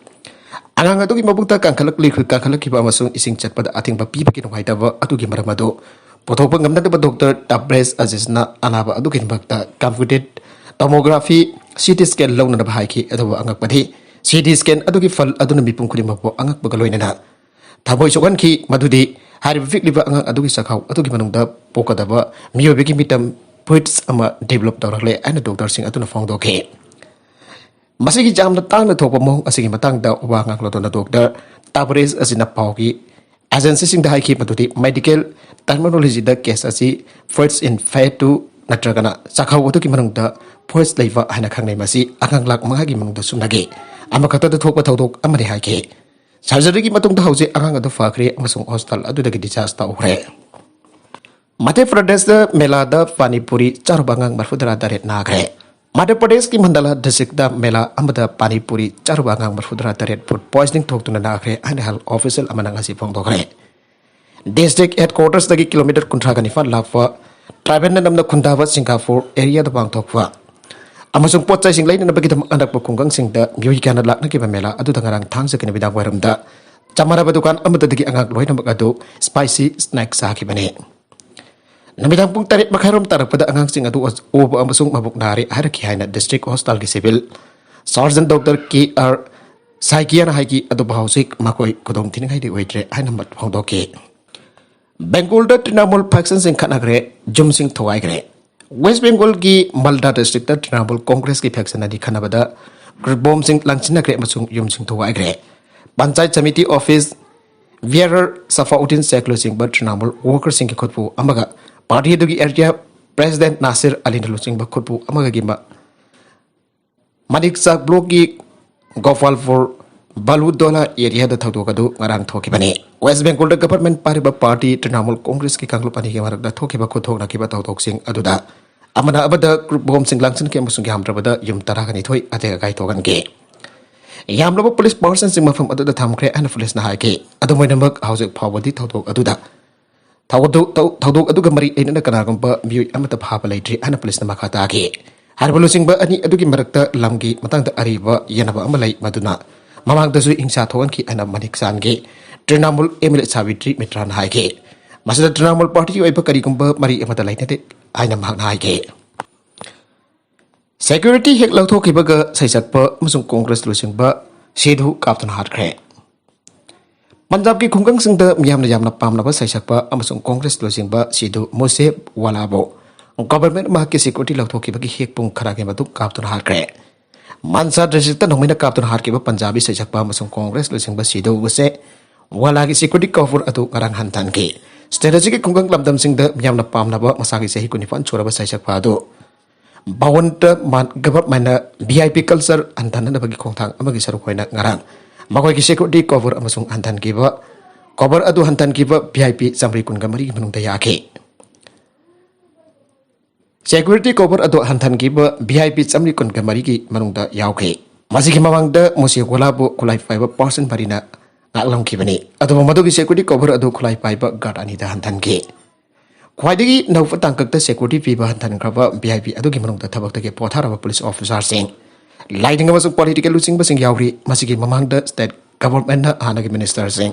ꯑꯉꯥꯡ ꯑꯗꯨꯒꯤ ꯃꯕꯨꯛꯇ ꯀꯪꯈꯠꯂꯛꯂꯤ-, ꯀꯪꯈꯠꯂꯛꯈꯤꯕ ꯑꯃꯁꯨꯡ ꯏꯁꯤꯡ ꯆꯠꯄꯗ ꯑꯊꯤꯡꯕ ꯄꯤꯕꯒꯤ ꯅꯨꯡꯉꯥꯏꯇꯕ ꯑꯗꯨꯒꯤ ꯃꯔꯝ ꯑꯗꯨ ꯄꯨꯊꯣꯛꯄ ꯉꯝꯅꯅꯕ doctor ꯇꯕ꯭ꯔꯦꯖ ꯑꯖꯤꯖꯅ ꯑꯅꯥꯕ ꯑꯗꯨꯒꯤꯗꯃꯛꯇ computed tomography, C T scan ꯂꯧꯅꯅꯕ ꯍꯥꯏꯈꯤ꯫ ꯑꯗꯨꯕꯨ ꯑꯉꯛꯄꯗꯤ, C T scan ꯑꯗꯨꯒꯤ ꯐꯜ ꯑꯗꯨꯅ ꯃꯤꯄꯨꯝ ꯈꯨꯗꯤꯡꯃꯛꯄꯨ ꯑꯉꯛꯄꯒ ꯂꯣꯏꯅꯅ ꯊꯃꯣꯏ ꯁꯣꯛꯍꯟꯈꯤ, ꯃꯗꯨꯗꯤ ꯍꯥꯏꯔꯤꯕ ꯄꯤꯛꯂꯤꯕ ꯑꯉꯥꯡ ꯑꯗꯨꯒꯤ ꯆꯥꯛꯈꯥꯎ ꯑꯗꯨꯒꯤ ꯃꯅꯨꯡꯗ ꯄꯣꯛꯀꯗꯕ ꯃꯤꯑꯣꯏꯕꯒꯤ ꯃꯤꯇꯝ ꯐ꯭ꯔꯨꯏꯠꯁ ꯑꯃ ꯗꯤꯕꯂꯞ ꯇꯧꯔꯛꯂꯦ ꯍꯥꯏꯅ ꯗꯣꯛꯇꯔꯁꯤꯡ ꯑꯗꯨꯅ ꯐꯣꯡꯗꯣꯛꯈꯤ꯫ ꯃꯁꯤꯒꯤ ꯌꯥꯝꯅ ꯇꯥꯡꯅ ꯊꯣꯛꯄ ꯃꯑꯣꯡ ꯑꯁꯤꯒꯤ ꯃꯇꯥꯡꯗ ꯋꯥ ꯉꯥꯡꯂꯗꯨꯅ ꯗꯣꯛꯇꯔ ꯇꯥꯕꯔꯦꯖ ꯑꯁꯤꯅ ꯄꯥꯎꯒꯤ ꯑꯦꯖꯦꯟꯁꯤꯁꯤꯡꯗ ꯍꯥꯏꯈꯤ ꯃꯗꯨꯗꯤ ꯃꯦꯗꯤꯀꯦꯜ ꯇꯔꯃꯤꯅꯣꯂꯣꯖꯤꯗ ꯀꯦꯁ ꯑꯁꯤ ꯐ꯭ꯔꯨꯏꯠꯁ ꯏꯟ ꯐꯦꯇꯨ ꯅꯠꯇ꯭ꯔꯒꯅ ꯆꯥꯛꯈꯥꯎ ꯑꯗꯨꯒꯤ ꯃꯅꯨꯡꯗ ꯐ꯭ꯔꯨꯏꯠꯁ ꯂꯩꯕ ꯍꯥꯏꯅ ꯈꯪꯅꯩ꯫ ꯃꯁꯤ ꯑꯉꯥꯡ ꯂꯥꯛ ꯃꯉꯥꯒꯤ ꯃꯅꯨꯡꯗ ꯁꯨꯞꯅꯒꯤ ꯑꯃꯈꯛꯇꯗ ꯊꯣꯛꯄ ꯊꯧꯗꯣꯛ ꯑꯃꯅꯤ ꯍꯥꯏꯈꯤ꯫ ꯁꯔꯖꯔꯤꯒꯤ ꯃꯇꯨꯡꯗ ꯍꯧꯖꯤꯛ ꯑꯉꯥꯡ ꯑꯗꯨ ꯐꯈ꯭ꯔꯦ ꯑꯃꯁꯨꯡ ꯍꯣꯁꯄꯤꯇꯥꯜ ꯑꯗꯨꯗꯒꯤ ꯗꯤꯁꯆꯥꯔꯖ ꯇꯧꯈ꯭ꯔꯦ꯫ ꯃꯙ꯭ꯌ ꯄ꯭ꯔꯗꯦꯁꯇ ꯃꯦꯂꯥꯗ ꯄꯥꯅꯤꯄꯨꯔꯤ ꯆꯥꯔꯨꯕ ꯑꯉꯥꯡ ꯃꯔꯤꯐꯨꯇꯔꯥ ꯇꯔꯦꯠ ꯅꯥꯈ꯭ꯔꯦ꯫ ꯃꯙ꯭ꯌ ꯄ꯭ꯔꯗꯦꯁꯀꯤ ꯃꯟꯗꯂꯥ ꯗꯤꯁꯇ꯭ꯔꯤꯛꯇ ꯃꯦꯂꯥ ꯑꯃꯗ ꯄꯥꯅꯤꯄꯨꯔꯤ ꯆꯥꯔꯨꯕ ꯑꯉꯥꯡ ꯃꯔꯤꯐꯨꯇꯔꯥ ꯇꯔꯦꯠ ꯐꯨꯗ ꯄꯣꯏꯖꯅꯤꯡ ꯊꯣꯛꯇꯨꯅ ꯅꯥꯈ꯭ꯔꯦ ꯍꯥꯏꯅ ꯍꯦꯜꯊ ꯑꯣꯐꯤꯁꯤꯌꯦꯜ ꯑꯃꯅ ꯉꯁꯤ ꯐꯣꯡꯗꯣꯛꯈ꯭ꯔꯦ꯫ ꯗꯤꯁꯇ꯭ꯔꯤꯛ ꯍꯦꯗꯀ꯭ꯋꯥꯇꯔꯁꯇꯒꯤ ꯀꯤꯂꯣꯃꯤꯇꯔ ꯀꯨꯟꯊ꯭ꯔꯥꯒ ꯅꯤꯄꯥꯟ ꯂꯥꯞꯄ ꯇ꯭ꯔꯥꯏꯕꯦꯜꯅ ꯅꯝꯅ ꯈꯨꯟꯗꯥꯕ ꯁꯤꯡꯒꯥꯄꯨꯔ ꯑꯦꯔꯤꯌꯥꯗ ꯄꯥꯡꯊꯣꯛꯄ ꯑꯃꯁꯨꯡ ꯄꯣꯠ ꯆꯩꯁꯤꯡ ꯂꯩꯅꯅꯕꯒꯤꯗꯃꯛ ꯑꯅꯛꯄ ꯈꯨꯡꯒꯪꯁꯤꯡꯗ ꯃꯤꯑꯣꯏ ꯀꯌꯥꯅ ꯂꯥꯛꯅꯈꯤꯕ ꯃꯦꯂꯥ ꯑꯗꯨꯗ ꯉꯔꯥꯡ ꯊꯥꯡꯖꯒꯤ ꯅꯨꯃꯤꯗꯥꯡ ꯋꯥꯏꯔꯝꯗ ꯆꯃꯥꯟꯅꯕ ꯗꯨꯀꯥꯟ ꯑꯃꯗꯒꯤ ꯑꯉꯥꯡ ꯂꯣꯏꯅꯃꯛ ꯑꯗꯨ ꯁ꯭ꯄꯥꯏꯁꯤ ꯁ꯭ꯅꯦꯛ ꯆꯥꯈꯤꯕꯅꯤ꯫ ꯅꯨꯃꯤꯗꯥꯡ ꯄꯨꯡ ꯇꯔꯦꯠ ꯃꯈꯥꯏꯔꯣꯝ ꯇꯥꯔꯛꯄꯗ ꯑꯉꯥꯡꯁꯤꯡ ꯑꯗꯨ ꯑꯣꯕ ꯑꯃꯁꯨꯡ ꯃꯕꯨꯛ ꯅꯥꯔꯦ ꯍꯥꯏꯔꯛꯈꯤ ꯍꯥꯏꯅ ꯗꯤꯁꯇ꯭ꯔꯤꯛ ꯍꯣꯁꯄꯤꯇꯥꯜꯒꯤ ꯁꯤꯚꯤꯜ ꯁꯔꯖꯟ ꯗꯣꯛꯇꯔ ꯀꯦ ꯑꯥꯔ ꯁꯥꯏꯀꯤꯌꯥꯅ ꯍꯥꯏꯈꯤ꯫ ꯑꯗꯨꯕꯨ ꯍꯧꯖꯤꯛ ꯃꯈꯣꯏ ꯈꯨꯗꯣꯡ ꯊꯤꯅꯤꯡꯉꯥꯏꯗꯤ ꯑꯣꯏꯗ꯭ꯔꯦ ꯍꯥꯏꯅ ꯃꯠ ꯐꯣꯡꯗꯣꯛꯈꯤ꯫ ꯕꯦꯡꯒꯣꯜꯗ ꯇ꯭ꯔꯤꯅꯥꯃꯨꯜ ꯐꯦꯛꯁꯟꯁꯤꯡ ꯈꯠꯅꯈ꯭ꯔꯦ, ꯌꯨꯝꯁꯤꯡ ꯊꯨꯒꯥꯏꯈ꯭ꯔꯦ꯫ ꯋꯦꯁ ꯕꯦꯡꯒꯣꯜꯒꯤ ꯃꯜꯗꯥ ꯗꯤꯁꯇ꯭ꯔꯤꯛꯇ ꯇ꯭ꯔꯤꯅꯥꯃꯨꯜ ꯀꯣꯡꯒ꯭ꯔꯦꯁꯀꯤ ꯐꯦꯛꯁꯟ ꯑꯅꯤ ꯈꯠꯅꯕꯗ ꯒ꯭ꯔꯨꯞ ꯕꯣꯝꯁꯤꯡ ꯂꯪꯁꯤꯟꯅꯈ꯭ꯔꯦ ꯑꯃꯁꯨꯡ ꯌꯨꯝꯁꯤꯡ ꯊꯨꯒꯥꯏꯈ꯭ꯔꯦ꯫ ꯄꯟꯆꯥꯌꯠ ꯁꯃꯤꯇꯤ ꯑꯣꯐꯤꯁ ꯕꯤꯌꯔꯔ ꯁꯐꯥꯎꯗꯤꯟ ꯁꯦꯈ ꯂꯨꯆꯤꯡꯕ ꯇ꯭ꯔꯤꯅꯥꯃꯨꯜ ꯋꯥꯔꯀꯔꯁꯤꯡꯒꯤ ꯈꯨꯠꯄꯨ ꯑꯃꯒ ꯄꯥꯔꯇꯤ ꯑꯗꯨꯒꯤ ꯑꯦꯔꯤꯌꯥ ꯄ꯭ꯔꯦꯁꯤꯗꯦꯟꯠ ꯅꯥꯁꯤꯔ ꯑꯂꯤꯅ ꯂꯨꯆꯤꯡꯕ ꯈꯨꯠꯄꯨ ꯑꯃꯒꯒꯤ ꯃ-, ꯃꯅꯤꯛꯆꯥꯛ ꯕ꯭ꯂꯣꯛꯀꯤ ꯒꯣꯄꯥꯜꯄꯨꯔ ꯕꯥꯂꯨꯗꯣꯂꯥ ꯑꯦꯔꯤꯌꯥꯗ ꯊꯧꯗꯣꯛ ꯑꯗꯨ ꯉꯔꯥꯡ ꯊꯣꯛꯈꯤꯕꯅꯤ꯫ ꯋꯦꯁ ꯕꯦꯡꯒꯣꯜꯗ ꯒꯚꯔꯟꯃꯦꯟꯠ ꯄꯥꯏꯔꯤꯕ ꯄꯥꯔꯇꯤ ꯇ꯭ꯔꯤꯅꯥꯃꯨꯜ ꯀꯣꯡꯒ꯭ꯔꯦꯁꯀꯤ ꯀꯥꯡꯂꯨꯞ ꯑꯅꯤꯒꯤ ꯃꯔꯛꯇ ꯊꯣꯛꯈꯤꯕ ꯈꯨꯠꯊꯣꯛꯅꯈꯤꯕ ꯊꯧꯗꯣꯛꯁꯤꯡ ꯑꯗꯨꯗ ꯑꯃꯅ ꯑꯃꯗ ꯒ꯭ꯔꯨꯞ ꯕꯣꯝꯁꯤꯡ ꯂꯪꯁꯤꯟꯈꯤ ꯑꯃꯁꯨꯡ ꯌꯥꯝꯗ꯭ꯔꯕꯗ ꯌꯨꯝ ꯇꯔꯥꯒ ꯅꯤꯊꯣꯏ ꯑꯇꯦꯛ ꯑꯀꯥꯏ ꯊꯣꯛꯍꯟꯈꯤ꯫ ꯌꯥꯝꯂꯕ ꯄꯨꯂꯤꯁ ꯄꯥꯔꯁꯟꯁꯤꯡ ꯃꯐꯝ ꯑꯗꯨꯗ ꯊꯝꯈ꯭ꯔꯦ ꯍꯥꯏꯅ ꯄꯨꯂꯤꯁꯅ ꯍꯥꯏꯈꯤ꯫ ꯑꯗꯨꯝ ꯑꯣꯏꯅꯃꯛ, ꯍꯧꯖꯤꯛ ꯐꯥꯎꯕꯗꯤ ꯊꯧꯗꯣꯛ ꯑꯗꯨꯗ ꯊꯧꯗꯣꯛ-, ꯊꯧ-, ꯊꯧꯗꯣꯛ ꯑꯗꯨꯒ ꯃꯔꯤ ꯂꯩꯅꯅ ꯀꯅꯥꯒꯨꯝꯕ ꯃꯤꯑꯣꯏ ꯑꯃꯠꯇ ꯐꯥꯕ ꯂꯩꯇ꯭ꯔꯤ ꯍꯥꯏꯅ ꯄꯨꯂꯤꯁꯅ ꯃꯈꯥ ꯇꯥꯈꯤ꯫ ꯍꯥꯏꯔꯤꯕ ꯂꯨꯆꯤꯡꯕ ꯑꯅꯤ ꯑꯗꯨꯒꯤ ꯃꯔꯛꯇ ꯂꯝꯒꯤ ꯃꯇꯥꯡꯗ ꯑꯔꯤꯕ ꯌꯦꯟꯅꯕ ꯑꯃ ꯂꯩ, ꯃꯗꯨꯅ ꯃꯃꯥꯡꯗꯁꯨ ꯍꯤꯡꯁꯥ ꯊꯣꯛꯍꯟꯈꯤ ꯍꯥꯏꯅ ꯃꯅꯤꯛ ꯆꯥꯟꯒꯤ Trinamool M L A Sabitri ꯃꯤꯇ꯭ꯔꯥꯅ ꯍꯥꯏꯈꯤ꯫ ꯃꯁꯤꯗ ꯇ꯭ꯔꯤꯅꯥꯃꯨꯜ ꯄꯥꯔꯇꯤꯒꯤ ꯑꯣꯏꯕ ꯀꯔꯤꯒꯨꯝꯕ ꯃꯔꯤ ꯑꯃꯠꯇ ꯂꯩꯅꯗꯦ ꯍꯥꯏꯅ ꯃꯍꯥꯛꯅ ꯍꯥꯏꯈꯤ꯫ ꯁꯦꯀ꯭ꯌꯨꯔꯤꯇꯤ ꯍꯦꯛ ꯂꯧꯊꯣꯛꯈꯤꯕꯒ ꯁꯩꯁꯛꯄ ꯑꯃꯁꯨꯡ ꯀꯣꯡꯒ꯭ꯔꯦꯁ ꯂꯨꯆꯤꯡꯕ ꯁꯤꯙꯨ ꯀꯥꯞꯇꯨꯅ ꯍꯥꯠꯈ꯭ꯔꯦ꯫ ꯄꯟꯖꯥꯕꯀꯤ ꯈꯨꯡꯒꯪꯁꯤꯡꯗ ꯃꯤꯌꯥꯝꯅ ꯌꯥꯝꯅ ꯄꯥꯝꯅꯕ ꯁꯩꯁꯛꯄ ꯑꯃꯁꯨꯡ ꯀꯣꯡꯒ꯭ꯔꯦꯁ ꯂꯨꯆꯤꯡꯕ ꯁꯤꯙꯨ ꯃꯨꯁꯦꯋꯥꯂꯥꯕꯨ ꯒꯣꯚꯔꯟꯃꯦꯟꯠ ꯃꯍꯥꯛꯀꯤ ꯁꯦꯀ꯭ꯌꯨꯔꯤꯇꯤ ꯂꯧꯊꯣꯛꯈꯤꯕꯒꯤ ꯍꯦꯛ ꯄꯨꯡ ꯈꯔꯒꯤ ꯃꯇꯨꯡ ꯀꯥꯞꯇꯨꯅ ꯍꯥꯠꯈ꯭ꯔꯦ꯫ ꯃꯥꯟꯁꯥ ꯗꯤꯁꯇ꯭ꯔꯤꯛꯇ ꯅꯣꯡꯃꯩꯅ ꯀꯥꯞꯇꯨꯅ ꯍꯥꯠꯈꯤꯕ ꯄꯟꯖꯥꯕꯤ ꯁꯩꯁꯛꯄ ꯑꯃꯁꯨꯡ ꯀꯣꯡꯒ꯭ꯔꯦꯁ ꯂꯨꯆꯤꯡꯕ ꯁꯤꯙꯨ ꯑꯁꯦ ꯋꯥꯂꯥꯒꯤ ꯁꯦꯀ꯭ꯌꯨꯔꯤꯇꯤ ꯀꯣꯚꯔ ꯑꯗꯨ ꯉꯔꯥꯡ ꯍꯟꯊꯍꯟꯈꯤ꯫ ꯁ꯭ꯇꯦꯠ ꯑꯁꯤꯒꯤ ꯈꯨꯡꯒꯪ ꯂꯝꯗꯝꯁꯤꯡꯗ ꯃꯤꯌꯥꯝꯅ ꯄꯥꯝꯅꯕ ꯃꯁꯥꯒꯤ ꯆꯍꯤ ꯀꯨꯟꯅꯤꯄꯥꯟ ꯁꯨꯔꯕ ꯁꯩꯁꯛꯄ ꯑꯗꯨ ꯚꯋꯟꯇ ꯃꯥꯟ ꯒꯚꯔꯟꯃꯦꯟꯠꯅ ꯚꯤ ꯑꯥꯏ ꯄꯤ ꯀꯜꯆꯔ ꯍꯟꯊꯅꯅꯕꯒꯤ ꯈꯣꯡꯊꯥꯡ ꯑꯃꯒꯤ ꯁꯔꯨꯛ ꯑꯣꯏꯅ ꯉꯔꯥꯡ ꯃꯈꯣꯏꯒꯤ ꯁꯦꯀ꯭ꯌꯨꯔꯤꯇꯤ ꯀꯣꯚꯔ ꯑꯃꯁꯨꯡ ꯍꯟꯊꯍꯟꯈꯤꯕ ꯀꯣꯚꯔ ꯑꯗꯨ ꯍꯟꯊꯍꯟꯈꯤꯕ ꯚꯤ ꯑꯥꯏ ꯄꯤ ꯆꯥꯃꯔꯤ ꯀꯨꯟꯒ ꯃꯔꯤꯒꯤ ꯃꯅꯨꯡꯗ ꯌꯥꯈꯤ꯫ ꯁꯦꯀ꯭ꯌꯨꯔꯤꯇꯤ ꯀꯣꯚꯔ ꯑꯗꯨ ꯍꯟꯊꯍꯟꯈꯤꯕ ꯚꯤ ꯑꯥꯏ ꯄꯤ ꯆꯥꯃꯔꯤ ꯀꯨꯟꯒ ꯃꯔꯤꯒꯤ ꯃꯅꯨꯡꯗ ꯌꯥꯎꯈꯤ꯫ ꯃꯁꯤꯒꯤ ꯃꯃꯥꯡꯗ ꯃꯨꯁꯤꯒꯣꯂꯥꯕꯨ ꯈꯨꯠꯂꯥꯏ ꯄꯥꯏꯕ ꯄꯥꯔꯁꯟ ꯃꯔꯤꯅ ꯉꯥꯛꯂꯝꯈꯤꯕꯅꯤ꯫ ꯑꯗꯨꯕꯨ ꯃꯗꯨꯒꯤ ꯁꯦꯀ꯭ꯌꯨꯔꯤꯇꯤ ꯀꯣꯚꯔ ꯑꯗꯨ ꯈꯨꯠꯂꯥꯏ ꯄꯥꯏꯕ ꯒꯥꯔꯗ ꯑꯅꯤꯗ ꯍꯟꯊꯍꯟꯈꯤ꯫ ꯈ꯭ꯋꯥꯏꯗꯒꯤ ꯅꯧꯕ ꯇꯥꯡꯀꯛꯇ ꯁꯦꯀ꯭ꯌꯨꯔꯤꯇꯤ ꯄꯤꯕ ꯍꯟꯊꯍꯟꯈ꯭ꯔꯕ ꯚꯤ ꯑꯥꯏ ꯄꯤ ꯑꯗꯨꯒꯤ ꯃꯅꯨꯡꯗ ꯊꯕꯛꯇꯒꯤ ꯄꯣꯊꯥꯔꯕ ꯄꯨꯂꯤꯁ ꯑꯣꯐꯤꯁꯥꯔꯁꯤꯡ, ꯂꯥꯏꯅꯤꯡ ꯑꯃꯁꯨꯡ ꯄꯣꯂꯤꯇꯤꯀꯦꯜ ꯂꯨꯆꯤꯡꯕꯁꯤꯡ ꯌꯥꯎꯔꯤ꯫ ꯃꯁꯤꯒꯤ ꯃꯃꯥꯡꯗ ꯁ꯭ꯇꯦꯠ ꯒꯚꯔꯟꯃꯦꯟꯠꯅ ꯍꯥꯟꯅꯒꯤ ꯃꯤꯅꯤꯁꯇꯔꯁꯤꯡ,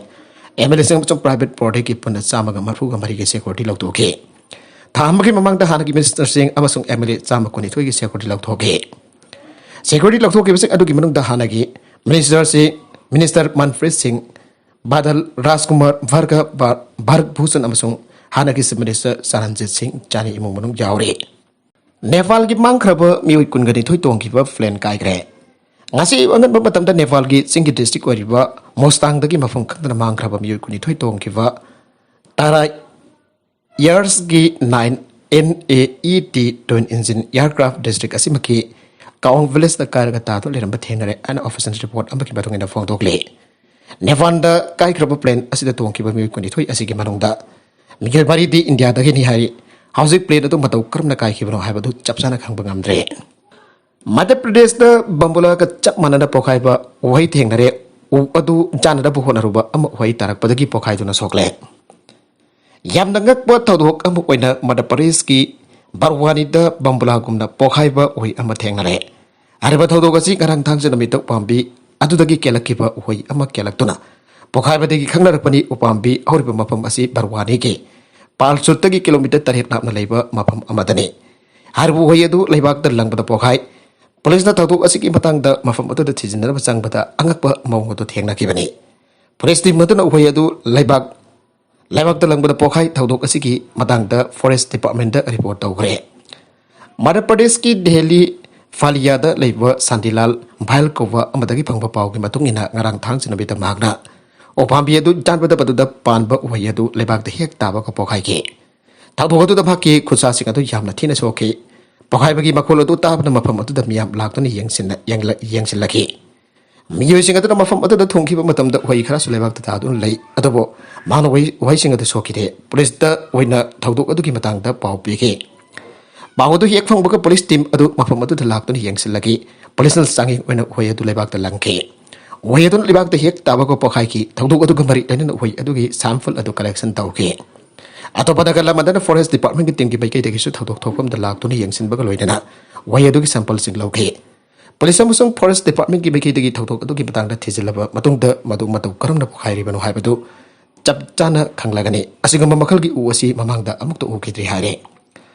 ꯑꯦꯝ ꯑꯦꯜ ꯑꯦꯁꯤꯡ ꯑꯃꯁꯨꯡ ꯄ꯭ꯔꯥꯏꯚꯦꯠ ꯄꯥꯔꯇꯤꯒꯤ ꯄꯨꯟꯅ ꯆꯥꯝꯃꯒ ꯃꯔꯤꯐꯨꯒ ꯃꯔꯤꯒꯤ ꯁꯦꯀ꯭ꯌꯨꯔꯤꯇꯤ ꯂꯧꯊꯣꯛꯈꯤ꯫ ꯊꯥ ꯑꯃꯒꯤ ꯃꯃꯥꯡꯗ ꯍꯥꯟꯅꯒꯤ ꯃꯤꯅꯤꯁꯇꯔꯁꯤꯡ ꯑꯃꯁꯨꯡ ꯑꯦꯝ ꯑꯦꯜ ꯑꯦ ꯆꯥꯝꯃ ꯀꯨꯟꯅꯤꯊꯣꯏꯒꯤ ꯁꯦꯀ꯭ꯌꯨꯔꯤꯇꯤ ꯂꯧꯊꯣꯛꯈꯤ꯫ ꯁꯦꯀ꯭ꯌꯨꯔꯤꯇꯤ ꯂꯧꯊꯣꯛꯈꯤꯕꯁꯤꯡ ꯑꯗꯨꯒꯤ ꯃꯅꯨꯡꯗ ꯍꯥꯟꯅꯒꯤ ꯃꯤꯅꯤꯁꯇꯔꯁꯤ, ꯃꯤꯅꯤꯁꯇꯔ ꯃꯟꯄ꯭ꯔꯤꯠ ꯁꯤꯡ ꯕꯥꯗꯜ, ꯔꯥꯖꯀꯨꯃꯥꯔ, ꯚꯔꯒ ꯚꯥ-, ꯚꯥꯔꯠ ꯚꯨꯁꯟ ꯑꯃꯁꯨꯡ ꯍꯥꯟꯅꯒꯤ ꯆꯤꯐ ꯃꯤꯅꯤꯁꯇꯔ ꯆꯔꯟꯖꯤꯠ ꯁꯤꯡ ꯆꯥꯅꯤ ꯏꯃꯨꯡ ꯃꯅꯨꯡ ꯌꯥꯎꯔꯤ꯫ ꯅꯦꯄꯥꯜꯒꯤ ꯃꯥꯡꯈ꯭ꯔꯕ ꯃꯤꯑꯣꯏ ꯀꯨꯟꯒ ꯅꯤꯊꯣꯏ ꯇꯣꯡꯈꯤꯕ ꯄ꯭ꯂꯦꯟ ꯀꯥꯏꯈ꯭ꯔꯦ꯫ ꯉꯁꯤ ꯑꯉꯟꯕ ꯃꯇꯝꯗ ꯅꯦꯄꯥꯜꯒꯤ ꯆꯤꯡꯒꯤ ꯗꯤꯁꯇ꯭ꯔꯤꯛ ꯑꯣꯏꯔꯤꯕ ꯃꯣꯁꯇꯥꯡꯗꯒꯤ ꯃꯐꯝ ꯈꯪꯗꯅ ꯃꯥꯡꯈ꯭ꯔꯕ ꯃꯤꯑꯣꯏ ꯀꯨꯟꯅꯤꯊꯣꯏ ꯇꯣꯡꯈꯤꯕ ꯇꯔꯥ ꯏꯌꯔꯁꯀꯤ nine N A E T twin engine aircraft district ꯑꯁꯤꯃꯛꯀꯤ ꯀꯥꯎꯟ ꯚꯤꯂꯦꯖꯇ ꯀꯥꯏꯔꯒ ꯇꯥꯗꯨꯅ ꯂꯩꯔꯝꯕ ꯊꯦꯡꯅꯔꯦ ꯍꯥꯏꯅ ꯑꯣꯐꯤꯁꯤꯌꯦꯜ ꯔꯤꯄꯣꯔꯠ ꯑꯃꯒꯤ ꯃꯇꯨꯡ ꯏꯟꯅ ꯐꯣꯡꯗꯣꯛꯂꯤ꯫ ꯅꯦꯄꯥꯜꯗ ꯀꯥꯏꯈ꯭ꯔꯕ ꯄ꯭ꯂꯦꯟ ꯑꯁꯤꯗ ꯇꯣꯡꯈꯤꯕ ꯃꯤꯑꯣꯏ ꯀꯨꯟꯅꯤꯊꯣꯏ ꯑꯁꯤꯒꯤ ꯃꯅꯨꯡꯗ ꯃꯤꯑꯣꯏ ꯃꯔꯤꯗꯤ ꯏꯟꯗꯤꯌꯥꯗꯒꯤꯅꯤ ꯍꯥꯏꯔꯤ꯫ ꯍꯧꯖꯤꯛ ꯄ꯭ꯂꯦꯟ ꯑꯗꯨ ꯃꯇꯧ ꯀꯔꯝꯅ ꯀꯥꯏꯈꯤꯕꯅꯣ ꯍꯥꯏꯕꯗꯨ ꯆꯞ ꯆꯥꯅ ꯈꯪꯕ ꯉꯝꯗ꯭ꯔꯦ꯫ ꯃꯙ꯭ꯌ ꯄ꯭ꯔꯗꯦꯁꯇ ꯕꯝꯕꯨꯂꯥꯒ ꯆꯞ ꯃꯥꯟꯅꯅ ꯄꯣꯈꯥꯏꯕ ꯎꯍꯩ ꯊꯦꯡꯅꯔꯦ꯫ ꯎ ꯑꯗꯨ ꯆꯥꯅꯅꯕ ꯍꯣꯠꯅꯔꯨꯕ ꯑꯃ ꯎꯍꯩ ꯇꯥꯔꯛꯄꯗꯒꯤ ꯄꯣꯈꯥꯏꯗꯨꯅ ꯁꯣꯛꯂꯦ꯫ ꯌꯥꯝꯅ ꯉꯛꯄ ꯊꯧꯗꯣꯛ ꯑꯃ ꯑꯣꯏꯅ ꯃꯙ꯭ꯌ ꯄ꯭ꯔꯗꯦꯁꯀꯤ ꯕꯔꯋꯥꯅꯤꯗ ꯕꯝꯕꯨꯂꯥꯒꯨꯝꯅ ꯄꯣꯈꯥꯏꯕ ꯎꯍꯩ ꯑꯃ ꯊꯦꯡꯅꯔꯦ꯫ ꯍꯥꯏꯔꯤꯕ ꯊꯧꯗꯣꯛ ꯑꯁꯤ ꯉꯔꯥꯡ ꯊꯥꯡꯖ ꯅꯨꯃꯤꯠꯇ ꯎꯄꯥꯝꯕꯤ ꯑꯗꯨꯗꯒꯤ ꯀꯦꯜꯂꯛꯈꯤꯕ ꯎꯍꯩ ꯑꯃ ꯀꯦꯜꯂꯛꯇꯨꯅ ꯄꯣꯈꯥꯏꯕꯗꯒꯤ ꯈꯪꯅꯔꯛꯄꯅꯤ꯫ ꯎꯄꯥꯝꯕꯤ ꯍꯧꯔꯤꯕ ꯃꯐꯝ ꯑꯁꯤ ꯕꯔꯋꯥꯅꯤꯒꯤ ꯄꯥꯜꯆꯨꯠꯇꯒꯤ ꯀꯤꯂꯣꯃꯤꯇꯔ ꯇꯔꯦꯠ ꯂꯥꯞꯅ ꯂꯩꯕ ꯃꯐꯝ ꯑꯃꯗꯅꯤ꯫ ꯍꯥꯏꯔꯤꯕ ꯎꯍꯩ ꯑꯗꯨ ꯂꯩꯕꯥꯛꯇ ꯂꯪꯕꯗ ꯄꯣꯈꯥꯏ꯫ ꯄꯨꯂꯤꯁꯅ ꯊꯧꯗꯣꯛ ꯑꯁꯤꯒꯤ ꯃꯇꯥꯡꯗ ꯃꯐꯝ ꯑꯗꯨꯗ ꯊꯤꯖꯤꯟꯅꯅꯕ ꯆꯪꯕꯗ ꯑꯉꯛꯄ ꯃꯑꯣꯡ ꯑꯗꯨ ꯊꯦꯡꯅꯈꯤꯕꯅꯤ꯫ ꯄꯨꯂꯤꯁ ꯇꯤꯝ ꯑꯗꯨꯅ ꯎꯍꯩ ꯑꯗꯨ ꯂꯩꯕꯥꯛ ꯂꯩꯕꯥꯛꯇ ꯂꯪꯕꯗ ꯄꯣꯛꯈꯥꯏ ꯊꯧꯗꯣꯛ ꯑꯁꯤꯒꯤ ꯃꯇꯥꯡꯗ ꯐꯣꯔꯦꯁ ꯗꯤꯄꯥꯔꯠꯃꯦꯟꯗ ꯔꯤꯄꯣꯔꯠ ꯇꯧꯈ꯭ꯔꯦ꯫ ꯃꯙ꯭ꯌ ꯄ꯭ꯔꯗꯦꯁꯀꯤ ꯗꯦꯍꯂꯤ ꯐꯥꯂꯤꯌꯥꯗ ꯂꯩꯕ ꯁꯥꯟꯇꯤꯂꯥꯜ ꯚꯥꯏꯜ ꯀꯧꯕ ꯑꯃꯗꯒꯤ ꯐꯪꯕ ꯄꯥꯎꯒꯤ ꯃꯇꯨꯡ ꯏꯟꯅ, ꯉꯔꯥꯡ ꯊꯥꯡꯖ ꯅꯨꯃꯤꯠꯇ ꯃꯍꯥꯛꯅ ꯎꯄꯥꯝꯕꯤ ꯑꯗꯨ ꯌꯥꯟꯕꯗ ꯃꯗꯨꯗ ꯄꯥꯟꯕ ꯎꯍꯩ ꯑꯗꯨ ꯂꯩꯕꯥꯛꯇ ꯍꯦꯛ ꯇꯥꯕꯒ ꯄꯣꯛꯈꯥꯏꯈꯤ꯫ ꯊꯧꯗꯣꯛ ꯑꯗꯨꯗ ꯃꯍꯥꯛꯀꯤ ꯈꯨꯠꯁꯥꯁꯤꯡ ꯑꯗꯨ ꯌꯥꯝꯅ ꯊꯤꯅ ꯁꯣꯛꯈꯤ꯫ ꯄꯣꯛꯈꯥꯏꯕꯒꯤ ꯃꯈꯣꯜ ꯑꯗꯨ ꯇꯥꯕꯅ ꯃꯐꯝ ꯑꯗꯨꯗ ꯃꯤꯌꯥꯝ ꯂꯥꯛꯇꯨꯅ ꯌꯦꯡꯁꯤꯟꯅ-, ꯌꯦꯡꯂ-, ꯌꯦꯡꯁꯤꯜꯂꯛꯈꯤ꯫ ꯃꯤꯑꯣꯏꯁꯤꯡ ꯑꯗꯨꯅ ꯃꯐꯝ ꯑꯗꯨꯗ ꯊꯨꯡꯈꯤꯕ ꯃꯇꯝꯗ ꯎꯍꯩ ꯈꯔꯁꯨ ꯂꯩꯕꯥꯛꯇ ꯇꯥꯗꯨꯅ ꯂꯩ, ꯑꯗꯨꯕꯨ ꯃꯍꯥꯛꯅ ꯎꯍꯩ-, ꯎꯍꯩꯁꯤꯡ ꯑꯗꯨ ꯁꯣꯛꯈꯤꯗꯦ꯫ ꯄꯨꯂꯤꯁꯇ ꯑꯣꯏꯅ ꯊꯧꯗꯣꯛ ꯑꯗꯨꯒꯤ ꯃꯇꯥꯡꯗ ꯄꯥꯎ ꯄꯤꯈꯤ꯫ ꯄꯥꯎ ꯑꯗꯨ ꯍꯦꯛ ꯐꯪꯕꯒ ꯄꯨꯂꯤꯁ ꯇꯤꯝ ꯑꯗꯨ ꯃꯐꯝ ꯑꯗꯨꯗ ꯂꯥꯛꯇꯨꯅ ꯌꯦꯡꯁꯤꯜꯂꯛꯈꯤ꯫ ꯄꯨꯂꯤꯁꯅ ꯆꯥꯡꯌꯦꯡ ꯑꯣꯏꯅ ꯎꯍꯩ ꯑꯗꯨ ꯂꯩꯕꯥꯛꯇ ꯂꯪꯈꯤ꯫ ꯎꯍꯩ ꯑꯗꯨꯅ ꯂꯩꯕꯥꯛꯇ ꯍꯦꯛ ꯇꯥꯕꯒ ꯄꯣꯛꯈꯥꯏꯈꯤ꯫ ꯊꯧꯗꯣꯛ ꯑꯗꯨꯒ ꯃꯔꯤ ꯂꯩꯅꯅ ꯎꯍꯩ ꯑꯗꯨꯒꯤ ꯁꯦꯝꯄꯜ ꯑꯗꯨ ꯀꯂꯦꯛꯁꯟ ꯇꯧꯈꯤ꯫ ꯑꯇꯣꯞꯄ ꯅꯥꯀꯜ ꯑꯃꯗꯅ ꯐꯣꯔꯦꯁ ꯗꯤꯄꯥꯔꯠꯃꯦꯟꯒꯤ ꯇꯤꯝꯒꯤ ꯃꯥꯏꯀꯩꯗꯒꯤꯁꯨ ꯊꯧꯗꯣꯛ ꯊꯣꯛꯐꯝꯗ ꯂꯥꯛꯇꯨꯅ ꯌꯦꯡꯁꯤꯟꯕꯒ ꯂꯣꯏꯅꯅ ꯎꯍꯩ ꯑꯗꯨꯒꯤ ꯁꯦꯝꯄꯜꯁꯤꯡ ꯂꯧꯈꯤ꯫ ꯄꯨꯂꯤꯁ ꯑꯃꯁꯨꯡ ꯐꯣꯔꯦꯁ ꯗꯤꯄꯥꯔꯠꯃꯦꯟꯒꯤ ꯃꯥꯏꯀꯩꯗꯒꯤ ꯊꯧꯗꯣꯛ ꯑꯗꯨꯒꯤ ꯃꯇꯥꯡꯗ ꯊꯤꯖꯤꯜꯂꯕ ꯃꯇꯨꯡꯗ ꯃꯗꯨ ꯃꯇꯧ ꯀꯔꯝꯅ ꯄꯣꯛꯈꯥꯏꯔꯤꯕꯅꯣ ꯍꯥꯏꯕꯗꯨ ꯆꯞ ꯆꯥꯅ ꯈꯪꯂꯒꯅꯤ꯫ ꯑꯁꯤꯒꯨꯝꯕ ꯃꯈꯜꯒꯤ ꯎ ꯑꯁꯤ ꯃꯃꯥꯡꯗ ꯑꯃꯨꯛꯇ ꯎꯈꯤꯗ꯭ꯔꯤ ꯍꯥꯏꯔꯦ꯫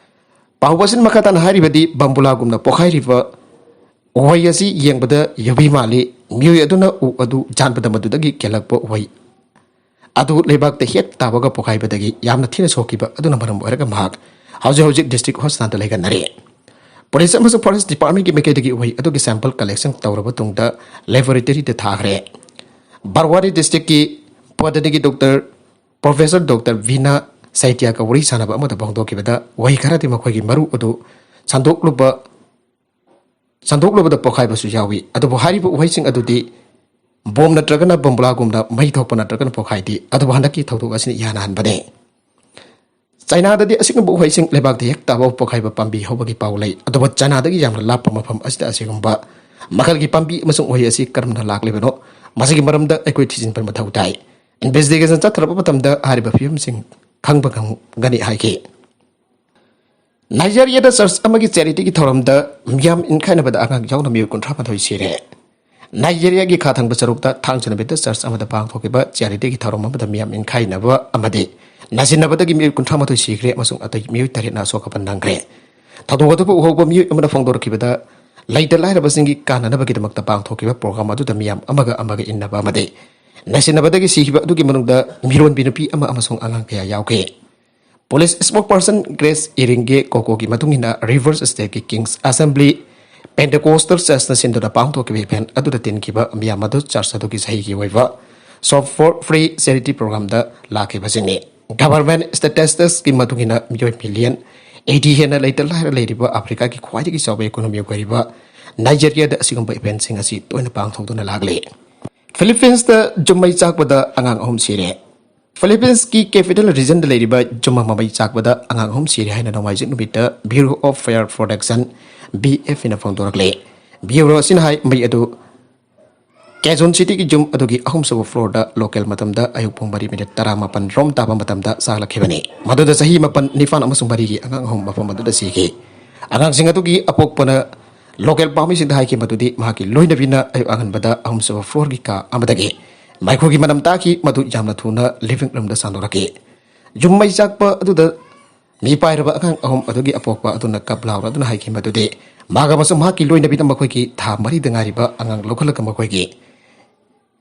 ꯄꯥꯎ ꯑꯁꯤꯅ ꯃꯈꯥ ꯇꯥꯅ ꯍꯥꯏꯔꯤꯕꯗꯤ, ꯕꯝꯕꯨꯂꯥꯒꯨꯝꯅ ꯄꯣꯛꯈꯥꯏꯔꯤꯕ ꯎꯍꯩ ꯑꯁꯤ ꯌꯦꯡꯕꯗ ꯌꯨꯕꯤ ꯃꯥꯜꯂꯤ, ꯃꯤꯑꯣꯏ ꯑꯗꯨꯅ ꯎ ꯑꯗꯨ ꯌꯥꯟꯕꯗ ꯃꯗꯨꯗꯒꯤ ꯀꯦꯜꯂꯛꯄ ꯎꯍꯩ ꯑꯗꯨ ꯂꯩꯕꯥꯛꯇ ꯍꯦꯛ ꯇꯥꯕꯒ ꯄꯣꯈꯥꯏꯕꯗꯒꯤ ꯌꯥꯝꯅ ꯊꯤꯅ ꯁꯣꯛꯈꯤꯕ ꯑꯗꯨꯅ ꯃꯔꯝ ꯑꯣꯏꯔꯒ ꯃꯍꯥꯛ ꯍꯧꯖꯤꯛ ꯍꯧꯖꯤꯛ ꯗꯤꯁꯇ꯭ꯔꯤꯛ ꯍꯣꯁꯄꯤꯇꯥꯜꯗ ꯂꯩꯒꯟꯅꯔꯤ꯫ ꯄꯨꯂꯤꯁ ꯑꯃꯁꯨꯡ ꯐꯣꯔꯦꯁ ꯗꯤꯄꯥꯔꯠꯃꯦꯟꯒꯤ ꯃꯥꯏꯀꯩꯗꯒꯤ ꯎꯍꯩ ꯑꯗꯨꯒꯤ ꯁꯦꯝꯄꯜ ꯀꯂꯦꯛꯁꯟ ꯇꯧꯔꯕ ꯇꯨꯡꯗ ꯂꯦꯕꯣꯔꯦꯇꯔꯤꯗ ꯊꯥꯈ꯭ꯔꯦ꯫ ꯕꯔꯋꯥꯔꯤ ꯗꯤꯁꯇ꯭ꯔꯤꯛꯀꯤ ꯄꯣꯗꯅꯤꯒꯤ ꯗꯣꯛꯇꯔ, ꯄ꯭ꯔꯣꯐꯦꯁꯔ ꯗꯣꯛꯇꯔ ꯚꯤꯅꯥ ꯁꯥꯏꯇꯤꯌꯥꯒ ꯋꯥꯔꯤ ꯁꯥꯟꯅꯕ ꯑꯃꯗ ꯐꯣꯡꯗꯣꯛꯈꯤꯕꯗ, ꯎꯍꯩ ꯈꯔꯗꯤ ꯃꯈꯣꯏꯒꯤ ꯃꯔꯨ ꯑꯗꯨ ꯁꯟꯗꯣꯛꯂꯨꯕ ꯁꯟꯗꯣꯛꯂꯨꯕꯗ ꯄꯣꯈꯥꯏꯕꯁꯨ ꯌꯥꯎꯏ꯫ ꯑꯗꯨꯕꯨ ꯍꯥꯏꯔꯤꯕ ꯎꯍꯩꯁꯤꯡ ꯑꯗꯨꯗꯤ ꯕꯣꯝ ꯅꯠꯇ꯭ꯔꯒꯅ ꯕꯣꯝꯕꯨꯂꯥꯒꯨꯝꯅ ꯃꯩ ꯊꯣꯛꯄ ꯅꯠꯇ꯭ꯔꯒꯅ ꯄꯣꯈꯥꯏꯗꯦ꯫ ꯑꯗꯨꯕꯨ ꯍꯟꯗꯛꯀꯤ ꯊꯧꯗꯣꯛ ꯑꯁꯤꯅ ꯏꯍꯥꯟ ꯍꯥꯟꯕꯅꯤ꯫ ꯆꯥꯏꯅꯥꯗꯗꯤ ꯑꯁꯤꯒꯨꯝꯕ ꯎꯍꯩꯁꯤꯡ ꯂꯩꯕꯥꯛꯇ ꯍꯦꯛ ꯇꯥꯕ ꯄꯣꯈꯥꯏꯕ ꯄꯥꯝꯕꯤ ꯍꯧꯕꯒꯤ ꯄꯥꯎ ꯂꯩ꯫ ꯑꯗꯨꯕꯨ ꯆꯥꯏꯅꯥꯗꯒꯤ ꯌꯥꯝꯅ ꯂꯥꯞꯄ ꯃꯐꯝ ꯑꯁꯤꯗ ꯑꯁꯤꯒꯨꯝꯕ ꯃꯈꯜꯒꯤ ꯄꯥꯝꯕꯤ ꯑꯃꯁꯨꯡ ꯎꯍꯩ ꯑꯁꯤ ꯀꯔꯝꯅ ꯂꯥꯛꯂꯤꯕꯅꯣ, ꯃꯁꯤꯒꯤ ꯃꯔꯝꯗ ꯑꯩꯈꯣꯏ ꯊꯤꯖꯤꯟꯕ ꯃꯊꯧ ꯇꯥꯏ꯫ ꯏꯟꯚꯦꯁꯇꯤꯒꯦꯁꯟ ꯆꯠꯊꯔꯛꯄ ꯃꯇꯝꯗ ꯍꯥꯏꯔꯤꯕ ꯐꯤꯕꯝꯁꯤꯡ ꯈꯪꯕ ꯉꯝꯒꯅꯤ ꯍꯥꯏꯈꯤ꯫ ꯅꯥꯏꯖꯦꯔꯤꯌꯥꯗ ꯆꯔꯆ ꯑꯃꯒꯤ ꯆꯦꯔꯤꯇꯤꯒꯤ ꯊꯧꯔꯝꯗ ꯃꯤꯌꯥꯝ ꯏꯟꯈꯥꯏꯅꯕꯗ ꯑꯉꯥꯡ ꯌꯥꯎꯅ ꯃꯤꯑꯣꯏ ꯀꯨꯟꯊ꯭ꯔꯥ ꯃꯥꯊꯣꯏ ꯁꯤꯔꯦ꯫ ꯅꯥꯏꯖꯦꯔꯤꯌꯥꯒꯤ ꯈꯥ ꯊꯪꯕ ꯁꯔꯨꯛꯇ ꯊꯥꯡꯖ ꯅꯨꯃꯤꯠꯇ ꯆꯔꯆ ꯑꯃꯗ ꯄꯥꯡꯊꯣꯛꯈꯤꯕ ꯆꯦꯔꯤꯇꯤꯒꯤ ꯊꯧꯔꯝ ꯑꯃꯗ ꯃꯤꯌꯥꯝ ꯏꯟꯈꯥꯏꯅꯕ ꯑꯃꯗꯤ ꯅꯥꯁꯤꯟꯅꯕꯗꯒꯤ ꯃꯤꯑꯣꯏ ꯀꯨꯟꯊ꯭ꯔꯥ ꯃꯥꯊꯣꯏ ꯁꯤꯈ꯭ꯔꯦ ꯑꯃꯁꯨꯡ ꯑꯇꯩ ꯃꯤꯑꯣꯏ ꯇꯔꯦꯠꯅ ꯑꯁꯣꯛ ꯑꯄꯟ ꯅꯪꯈ꯭ꯔꯦ꯫ ꯊꯧꯗꯣꯛ ꯑꯗꯨꯕꯨ ꯎꯍꯧꯕ ꯃꯤꯑꯣꯏ ꯑꯃꯅ ꯐꯣꯡꯗꯣꯔꯛꯈꯤꯕꯗ, ꯂꯩꯇ ꯂꯥꯏꯔꯕꯁꯤꯡꯒꯤ ꯀꯥꯟꯅꯅꯕꯒꯤꯗꯃꯛꯇ ꯄꯥꯡꯊꯣꯛꯈꯤꯕ ꯄ꯭ꯔꯣꯒ꯭ꯔꯥꯝ ꯑꯗꯨꯗ ꯃꯤꯌꯥꯝ ꯑꯃꯒ ꯑꯃꯒ ꯏꯟꯅꯕ ꯑꯃꯗꯤ ꯅꯩꯁꯤꯟꯅꯕꯗꯒꯤ ꯁꯤꯈꯤꯕ ꯑꯗꯨꯒꯤ ꯃꯅꯨꯡꯗ ꯃꯤꯔꯣꯟꯕꯤ ꯅꯨꯄꯤ ꯑꯃ ꯑꯃꯁꯨꯡ ꯑꯉꯥꯡ ꯀꯌꯥ ꯌꯥꯎꯈꯤ꯫ Police spokesperson Grace Iringe Koko ꯒꯤ ꯃꯇꯨꯡ ꯏꯟꯅ, ꯔꯤꯚꯔꯁ ꯁ꯭ꯇꯦꯠꯀꯤ ꯀꯤꯡꯁ ꯑꯦꯁꯦꯝꯕ꯭ꯂꯤ ꯄꯦꯟꯇꯀꯣꯁꯇꯜ ꯆꯔꯆꯅ ꯁꯤꯟꯗꯨꯅ ꯄꯥꯡꯊꯣꯛꯈꯤꯕ ꯏꯚꯦꯟꯠ ꯑꯗꯨꯗ ꯇꯤꯟꯈꯤꯕ ꯃꯤꯌꯥꯝ ꯑꯗꯨ ꯆꯔꯆ ꯑꯗꯨꯒꯤ ꯆꯍꯤꯒꯤ ꯑꯣꯏꯕ Shop for Free charity programꯗ ꯂꯥꯛꯈꯤꯕꯁꯤꯡꯅꯤ꯫ Government statisticsꯀꯤ ꯃꯇꯨꯡ ꯏꯟꯅ, ꯃꯤꯑꯣꯏ ꯃꯤꯂꯤꯌꯟ ꯑꯩꯠꯇꯤ ꯍꯦꯟꯅ ꯂꯩꯇ ꯂꯥꯏꯔ ꯂꯩꯔꯤꯕ ꯑꯐ꯭ꯔꯤꯀꯥꯒꯤ ꯈ꯭ꯋꯥꯏꯗꯒꯤ ꯆꯥꯎꯕ ꯏꯀꯣꯅꯣꯃꯤ ꯑꯣꯏꯔꯤꯕ ꯅꯥꯏꯖꯦꯔꯤꯌꯥꯗ ꯑꯁꯤꯒꯨꯝꯕ ꯏꯚꯦꯟꯠꯁꯤꯡ ꯑꯁꯤ ꯇꯣꯏꯅ ꯄꯥꯡꯊꯣꯛꯇꯨꯅ ꯂꯥꯛꯂꯤ꯫ ꯐꯤꯂꯤꯄꯤꯟꯁꯇ ꯌꯨꯝ ꯃꯩ ꯆꯥꯛꯄꯗ ꯑꯉꯥꯡ ꯑꯍꯨꯝ ꯁꯤꯔꯦ꯫ ꯐꯤꯂꯤꯄꯤꯟꯁꯀꯤ capital regionꯗ ꯂꯩꯔꯤꯕ ꯌꯨꯝ ꯑꯃ ꯃꯩ ꯆꯥꯛꯄꯗ ꯑꯉꯥꯡ ꯑꯍꯨꯝ ꯁꯤꯔꯦ ꯍꯥꯏꯅ ꯅꯣꯡꯃꯥꯏꯖꯤꯡ ꯅꯨꯃꯤꯠꯇ Bureau of Fire Protection, BFꯅ ꯐꯣꯡꯗꯣꯔꯛꯂꯤ꯫ Bureau ꯑꯁꯤꯅ ꯍꯥꯏ, ꯃꯩ ꯑꯗꯨ ꯀꯦꯖꯣꯟ ꯁꯤꯇꯤꯒꯤ ꯌꯨꯝ ꯑꯗꯨꯒꯤ ꯑꯍꯨꯝꯁꯨꯕ floorꯗ local ꯃꯇꯝꯗ ꯑꯌꯨꯛ ꯄꯨꯡ ꯃꯔꯤ ꯃꯤꯅꯤꯠ ꯇꯔꯥꯃꯥꯄꯟ ꯔꯣꯝ ꯇꯥꯕ ꯃꯇꯝꯗ ꯆꯥꯛꯂꯛꯈꯤꯕꯅꯤ꯫ ꯃꯗꯨꯗ ꯆꯍꯤ ꯃꯥꯄꯟ, ꯅꯤꯄꯥꯟ ꯑꯃꯁꯨꯡ ꯃꯔꯤꯒꯤ ꯑꯉꯥꯡ ꯑꯍꯨꯝ ꯃꯐꯝ ꯑꯗꯨꯗ ꯁꯤꯈꯤ꯫ ꯑꯉꯥꯡꯁꯤꯡ ꯑꯗꯨꯒꯤ ꯑꯄꯣꯛꯄꯅ local ꯄꯥꯎꯃꯤꯁꯤꯡꯗ ꯍꯥꯏꯈꯤ ꯃꯗꯨꯗꯤ ꯃꯍꯥꯛꯀꯤ ꯂꯣꯏꯅꯕꯤꯅ ꯑꯌꯨꯛ ꯑꯉꯟꯕꯗ ꯑꯍꯨꯝꯁꯨꯕ floorꯒꯤ ꯀꯥ ꯑꯃꯗꯒꯤ ꯃꯩꯈꯨꯒꯤ ꯃꯅꯝ ꯇꯥꯈꯤ, ꯃꯗꯨ ꯌꯥꯝꯅ ꯊꯨꯅ living roomꯗ ꯁꯟꯗꯣꯔꯛꯈꯤ꯫ ꯌꯨꯝ ꯃꯩ ꯆꯥꯛꯄ ꯑꯗꯨꯗ ꯃꯤ ꯄꯥꯏꯔꯕ ꯑꯉꯥꯡ ꯑꯍꯨꯝ ꯑꯗꯨꯒꯤ ꯑꯄꯣꯛꯄ ꯑꯗꯨꯅ ꯀꯞ ꯂꯥꯎꯔꯗꯨꯅ ꯍꯥꯏꯈꯤ ꯃꯗꯨꯗꯤ ꯃꯍꯥꯛ ꯑꯃꯁꯨꯡ ꯃꯍꯥꯛꯀꯤ ꯂꯣꯏꯅꯕꯤꯅ ꯃꯈꯣꯏꯒꯤ ꯊꯥ ꯃꯔꯤꯗ ꯉꯥꯏꯔꯤꯕ ꯑꯉꯥꯡ ꯂꯧꯈꯠꯂꯒ ꯃꯈꯣꯏꯒꯤ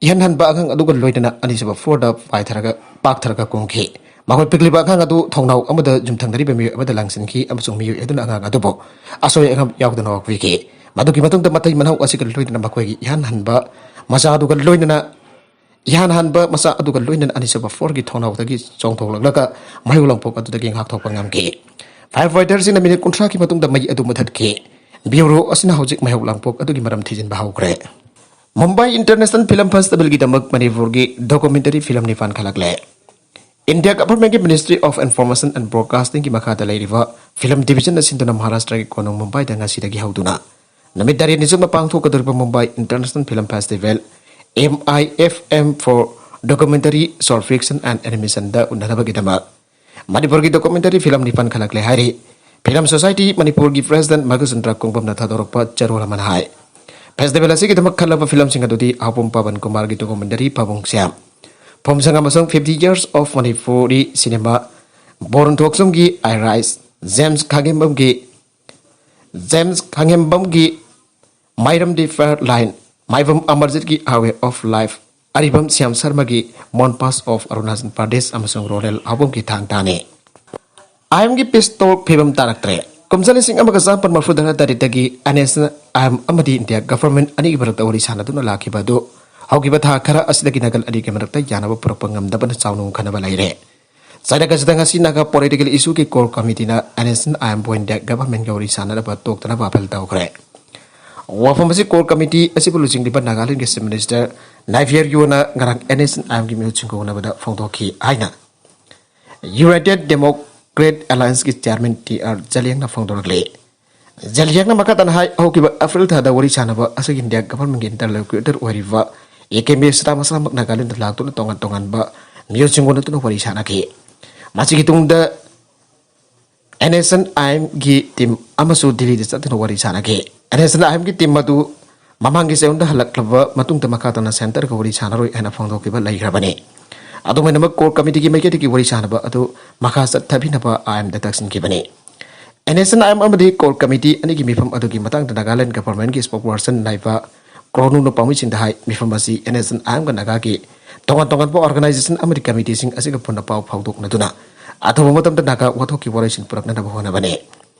ꯏꯍꯟ ꯍꯟꯕ ꯑꯉꯥꯡ ꯑꯗꯨꯒ ꯂꯣꯏꯅꯅ ꯑꯅꯤꯁꯨꯕ floorꯗ ꯄꯥꯏꯊꯔꯒ, ꯄꯥꯛꯊꯔꯒ ꯀꯨꯝꯈꯤ꯫ ꯃꯈꯣꯏ ꯄꯤꯛꯂꯤꯕ ꯑꯉꯥꯡ ꯑꯗꯨ ꯊꯣꯡꯅꯥꯎ ꯑꯃꯗ ꯌꯨꯝꯊꯪꯅꯔꯤꯕ ꯃꯤꯑꯣꯏ ꯑꯃꯗ ꯂꯪꯁꯤꯟꯈꯤ ꯑꯃꯁꯨꯡ ꯃꯤꯑꯣꯏ ꯑꯗꯨꯅ ꯑꯉꯥꯡ ꯑꯗꯨꯕꯨ ꯑꯁꯣꯏ ꯑꯉꯥꯝ ꯌꯥꯎꯗꯅ ꯉꯥꯛꯄꯤꯈꯤ꯫ ꯃꯗꯨꯒꯤ ꯃꯇꯨꯡꯗ ꯃꯇꯩ ꯃꯅꯥꯎ ꯑꯁꯤꯒ ꯂꯣꯏꯅꯅ ꯃꯈꯣꯏꯒꯤ ꯏꯍꯟ ꯍꯟꯕ ꯃꯆꯥ ꯑꯗꯨꯒ ꯂꯣꯏꯅꯅ ꯏꯍꯥꯟ ꯍꯥꯟꯕ ꯃꯆꯥ ꯑꯗꯨꯒ ꯂꯣꯏꯅꯅ ꯑꯅꯤꯁꯨꯕ floorꯒꯤ ꯊꯣꯡꯅꯥꯎꯗꯒꯤ ꯆꯣꯡꯊꯣꯛꯂꯛꯂꯒ ꯃꯩ ꯂꯥꯡꯄꯣꯛ ꯑꯗꯨꯗꯒꯤ ꯉꯥꯛꯊꯣꯛꯄ ꯉꯝꯈꯤ꯫ Fire fighterꯁꯤꯡꯅ ꯃꯤꯅꯤꯠ ꯀꯨꯟꯊ꯭ꯔꯥꯒꯤ ꯃꯇꯨꯡꯗ ꯃꯩ ꯑꯗꯨ ꯃꯨꯊꯠꯈꯤ꯫ Bureau ꯑꯁꯤꯅ ꯍꯧꯖꯤꯛ ꯃꯩꯍꯧ ꯂꯥꯡꯄꯣꯛ ꯑꯗꯨꯒꯤ ꯃꯔꯝ ꯊꯤꯖꯤꯟꯕ ꯍꯧꯈ꯭ꯔꯦ꯫ ꯃꯨꯝꯕꯥꯏ International Film Festivalꯒꯤꯗꯃꯛ ꯃꯅꯤꯄꯨꯔꯒꯤ documentary film ꯅꯤꯄꯥꯟ ꯈꯜꯂꯛꯂꯦ꯫ India Governmentꯀꯤ Ministry of Information and Broadcastingꯒꯤ ꯃꯈꯥꯗ ꯂꯩꯔꯤꯕ film divisionꯅ ꯁꯤꯟꯗꯨꯅ ꯃꯍꯥꯔꯥꯁꯇ꯭ꯔꯒꯤ ꯀꯣꯅꯨꯡ ꯃꯨꯝꯕꯥꯏꯗ ꯉꯁꯤꯗꯒꯤ ꯍꯧꯗꯨꯅ ꯅꯨꯃꯤꯠ ꯇꯔꯦꯠꯅꯤ ꯆꯨꯞꯅ ꯄꯥꯡꯊꯣꯛꯀꯗꯧꯔꯤꯕ Mumbai International Film Festival, MIFM for Documentary, Short Fiction and Animationꯗ ꯎꯠꯅꯅꯕꯒꯤꯗꯃꯛ ꯃꯅꯤꯄꯨꯔꯒꯤ documentary film ꯅꯤꯄꯥꯟ ꯈꯜꯂꯛꯂꯦ ꯍꯥꯏꯔꯤ꯫ Film Society ꯃꯅꯤꯄꯨꯔꯒꯤ president ꯃꯒꯨꯆꯟꯗ꯭ꯔ ꯀꯣꯡꯕꯝꯅ ꯊꯥꯗꯣꯔꯛꯄ ꯆꯦꯔꯣꯜ ꯑꯃꯅ ꯍꯥꯏ, festival ꯑꯁꯤꯒꯤꯗꯃꯛ ꯈꯜꯂꯕ filmꯁꯤꯡ ꯑꯗꯨꯗꯤ ꯑꯍꯧꯕꯝ ꯄꯥꯕꯟ ꯀꯨꯃꯥꯔꯒꯤ documentary ꯐꯥꯕꯨꯡ ꯁ꯭ꯌꯥꯝ, ꯐꯨꯝꯁꯪ ꯑꯃꯁꯨꯡ Fifty Years of Manipuri cinema, Borun ꯊꯣꯛꯆꯣꯝꯒꯤ I Rise, ꯖꯦꯝꯁ ꯈꯥꯉꯦꯝꯕꯝꯒꯤ, ꯖꯦꯝꯁ ꯈꯥꯉꯦꯝꯕꯝꯒꯤ Mairam the Fire Line, Maibam ꯑꯃꯔꯖꯤꯠꯀꯤ Highway of Life, Aribam Syam ꯁꯔꯃꯒꯤ Mon Pass of Arunachal Pradesh ꯑꯃꯁꯨꯡ ꯔꯣꯅꯦꯜ ꯍꯥꯎꯕꯝꯒꯤ ꯊꯥꯡ ꯇꯥꯅꯤ꯫ ꯑꯥꯏ ꯑꯦꯝꯒꯤ peace talk ꯐꯤꯕꯝ ꯇꯥꯔꯛꯇ꯭ꯔꯦ꯫ ꯀꯨꯝꯖꯥ ꯂꯤꯁꯤꯡ ꯑꯃꯒ ꯆꯥꯃꯥꯄꯟ ꯃꯔꯤꯐꯨ ꯇꯔꯥ ꯇꯔꯦꯠꯇꯒꯤ N S N I M ꯑꯃꯗꯤ ꯏꯟꯗꯤꯌꯥ ꯒꯚꯔꯟꯃꯦꯟꯠ ꯑꯅꯤꯒꯤ ꯃꯔꯛꯇ ꯋꯥꯔꯤ ꯁꯥꯟꯅꯗꯨꯅ ꯂꯥꯛꯈꯤꯕ ꯑꯗꯨ ꯍꯧꯈꯤꯕ ꯊꯥ ꯈꯔ ꯑꯁꯤꯗꯒꯤ ꯅꯥꯒꯜ ꯑꯅꯤꯒꯤ ꯃꯔꯛꯇ ꯌꯥꯅꯕ ꯄꯨꯔꯛꯄ ꯉꯝꯗꯕꯅ ꯆꯥꯎꯅ ꯎꯪꯈꯠꯅꯕ ꯂꯩꯔꯦ꯫ ꯆꯩꯔꯛ ꯑꯁꯤꯗ ꯉꯁꯤ ꯅꯥꯒꯥ political issueꯒꯤ core committeeꯅ ꯑꯦꯟ ꯑꯦꯁ ꯑꯦꯟ ꯑꯥꯏ ꯑꯦꯝꯕꯨ ꯏꯟꯗꯤꯌꯥ ꯒꯚꯔꯟꯃꯦꯟꯠꯒ ꯋꯥꯔꯤ ꯁꯥꯟꯅꯅꯕ ꯇꯣꯛꯇꯅꯕ ꯑꯥꯄꯤꯜ ꯇꯧꯈ꯭ꯔꯦ꯫ ꯋꯥꯐꯝ ꯑꯁꯤ core committee ꯑꯁꯤꯕꯨ ꯂꯨꯆꯤꯡꯂꯤꯕ ꯅꯥꯒꯥꯂꯦꯟꯗꯒꯤ Chief Minister ꯅꯥꯏꯐꯤꯌꯔ ꯌꯣꯅ ꯉꯔꯥꯡ ꯑꯦꯟ ꯑꯦꯁ ꯑꯦꯟ ꯑꯥꯏ ꯑꯦꯝꯒꯤ ꯃꯤꯍꯨꯠꯁꯤꯡꯒ ꯎꯅꯕꯗ ꯐꯣꯡꯗꯣꯛꯈꯤ ꯍꯥꯏꯅ United Democrat Allianceꯀꯤ chairman ꯇꯤ ꯑꯥꯔ ꯖꯂꯤꯌꯥꯡꯅ ꯐꯣꯡꯗꯣꯔꯛꯂꯤ꯫ ꯖꯂꯤꯌꯥꯡꯅ ꯃꯈꯥ ꯇꯥꯅ ꯍꯥꯏ, ꯍꯧꯈꯤꯕ ꯑꯦꯄ꯭ꯔꯤꯜ ꯊꯥꯗ ꯋꯥꯔꯤ ꯁꯥꯟꯅꯕ ꯑꯁꯤꯒꯤ ꯏꯟꯗꯤꯌꯥ ꯒꯚꯔꯟꯃꯦꯟꯠꯀꯤ interlocutor ꯑꯣꯏꯔꯤꯕ ꯑꯦ ꯀꯦ ꯃꯤꯁ꯭ꯔꯥ ꯃꯁꯥꯃꯛ ꯅꯥꯒꯥꯂꯦꯟꯗ ꯂꯥꯛꯇꯨꯅ ꯇꯣꯉꯥꯟ ꯇꯣꯉꯥꯟꯕ ꯃꯤꯑꯣꯏꯁꯤꯡꯒ ꯎꯅꯗꯨꯅ ꯋꯥꯔꯤ ꯁꯥꯟꯅꯈꯤ꯫ ꯃꯁꯤꯒꯤ ꯇꯨꯡꯗ ꯑꯦꯟ ꯑꯦꯁ ꯑꯦꯟ ꯑꯥꯏ ꯑꯦꯝꯒꯤ team ꯑꯃꯁꯨ ꯗꯤꯜꯂꯤꯗ ꯆꯠꯇꯨꯅ ꯋꯥꯔꯤ ꯁꯥꯟꯅꯈꯤ꯫ ꯑꯦꯟ ꯑꯦꯁ ꯑꯦꯟ ꯑꯥꯏ ꯑꯦꯝꯒꯤ team ꯑꯗꯨ ꯃꯃꯥꯡꯒꯤ ꯆꯌꯣꯜꯗ ꯍꯜꯂꯛꯂꯕ ꯃꯇꯨꯡꯗ ꯃꯈꯥ ꯇꯥꯅ centreꯒ ꯋꯥꯔꯤ ꯁꯥꯟꯅꯔꯣꯏ ꯍꯥꯏꯅ ꯐꯣꯡꯗꯣꯛꯈꯤꯕ ꯂꯩꯈ꯭ꯔꯕꯅꯤ꯫ ꯑꯗꯨꯝ ꯑꯣꯏꯅꯃꯛ core committeeꯒꯤ ꯃꯥꯏꯀꯩꯗꯒꯤ ꯋꯥꯔꯤ ꯁꯥꯟꯅꯕ ꯑꯗꯨ ꯃꯈꯥ ꯆꯠꯊꯕꯤꯅꯕ ꯑꯥꯏ ꯑꯦꯝꯗ ꯇꯛꯁꯤꯟꯈꯤꯕꯅꯤ꯫ N S N I M ꯑꯃꯗꯤ core committee ꯑꯅꯤꯒꯤ ꯃꯤꯐꯝ ꯑꯗꯨꯒꯤ ꯃꯇꯥꯡꯗ ꯅꯥꯒꯥꯂꯦꯟ ꯒꯚꯔꯟꯃꯦꯟꯠꯀꯤ spokesperson ꯅꯥꯏꯕ ꯀ꯭ꯔꯣꯅꯨꯅ ꯄꯥꯎꯃꯤꯁꯤꯡꯗ ꯍꯥꯏ, ꯃꯤꯐꯝ ꯑꯁꯤ ꯑꯦꯟ ꯑꯦꯁ ꯑꯦꯟ ꯑꯥꯏ ꯑꯦꯝꯒ ꯅꯥꯒꯥꯒꯤ ꯇꯣꯉꯥꯟ ꯇꯣꯉꯥꯟꯕ organization ꯑꯃꯗꯤ committeeꯁꯤꯡ ꯑꯁꯤꯒ ꯄꯨꯟꯅ ꯄꯥꯎ ꯐꯥꯎꯗꯣꯛꯅꯗꯨꯅ ꯑꯊꯨꯕ ꯃꯇꯝꯗ ꯅꯥꯒꯥ ꯋꯥꯊꯣꯛꯀꯤ ꯋꯥꯔꯣꯏꯁꯤꯟ ꯄꯨꯔꯛꯅꯅꯕ ꯍꯣꯠꯅꯕꯅꯤ꯫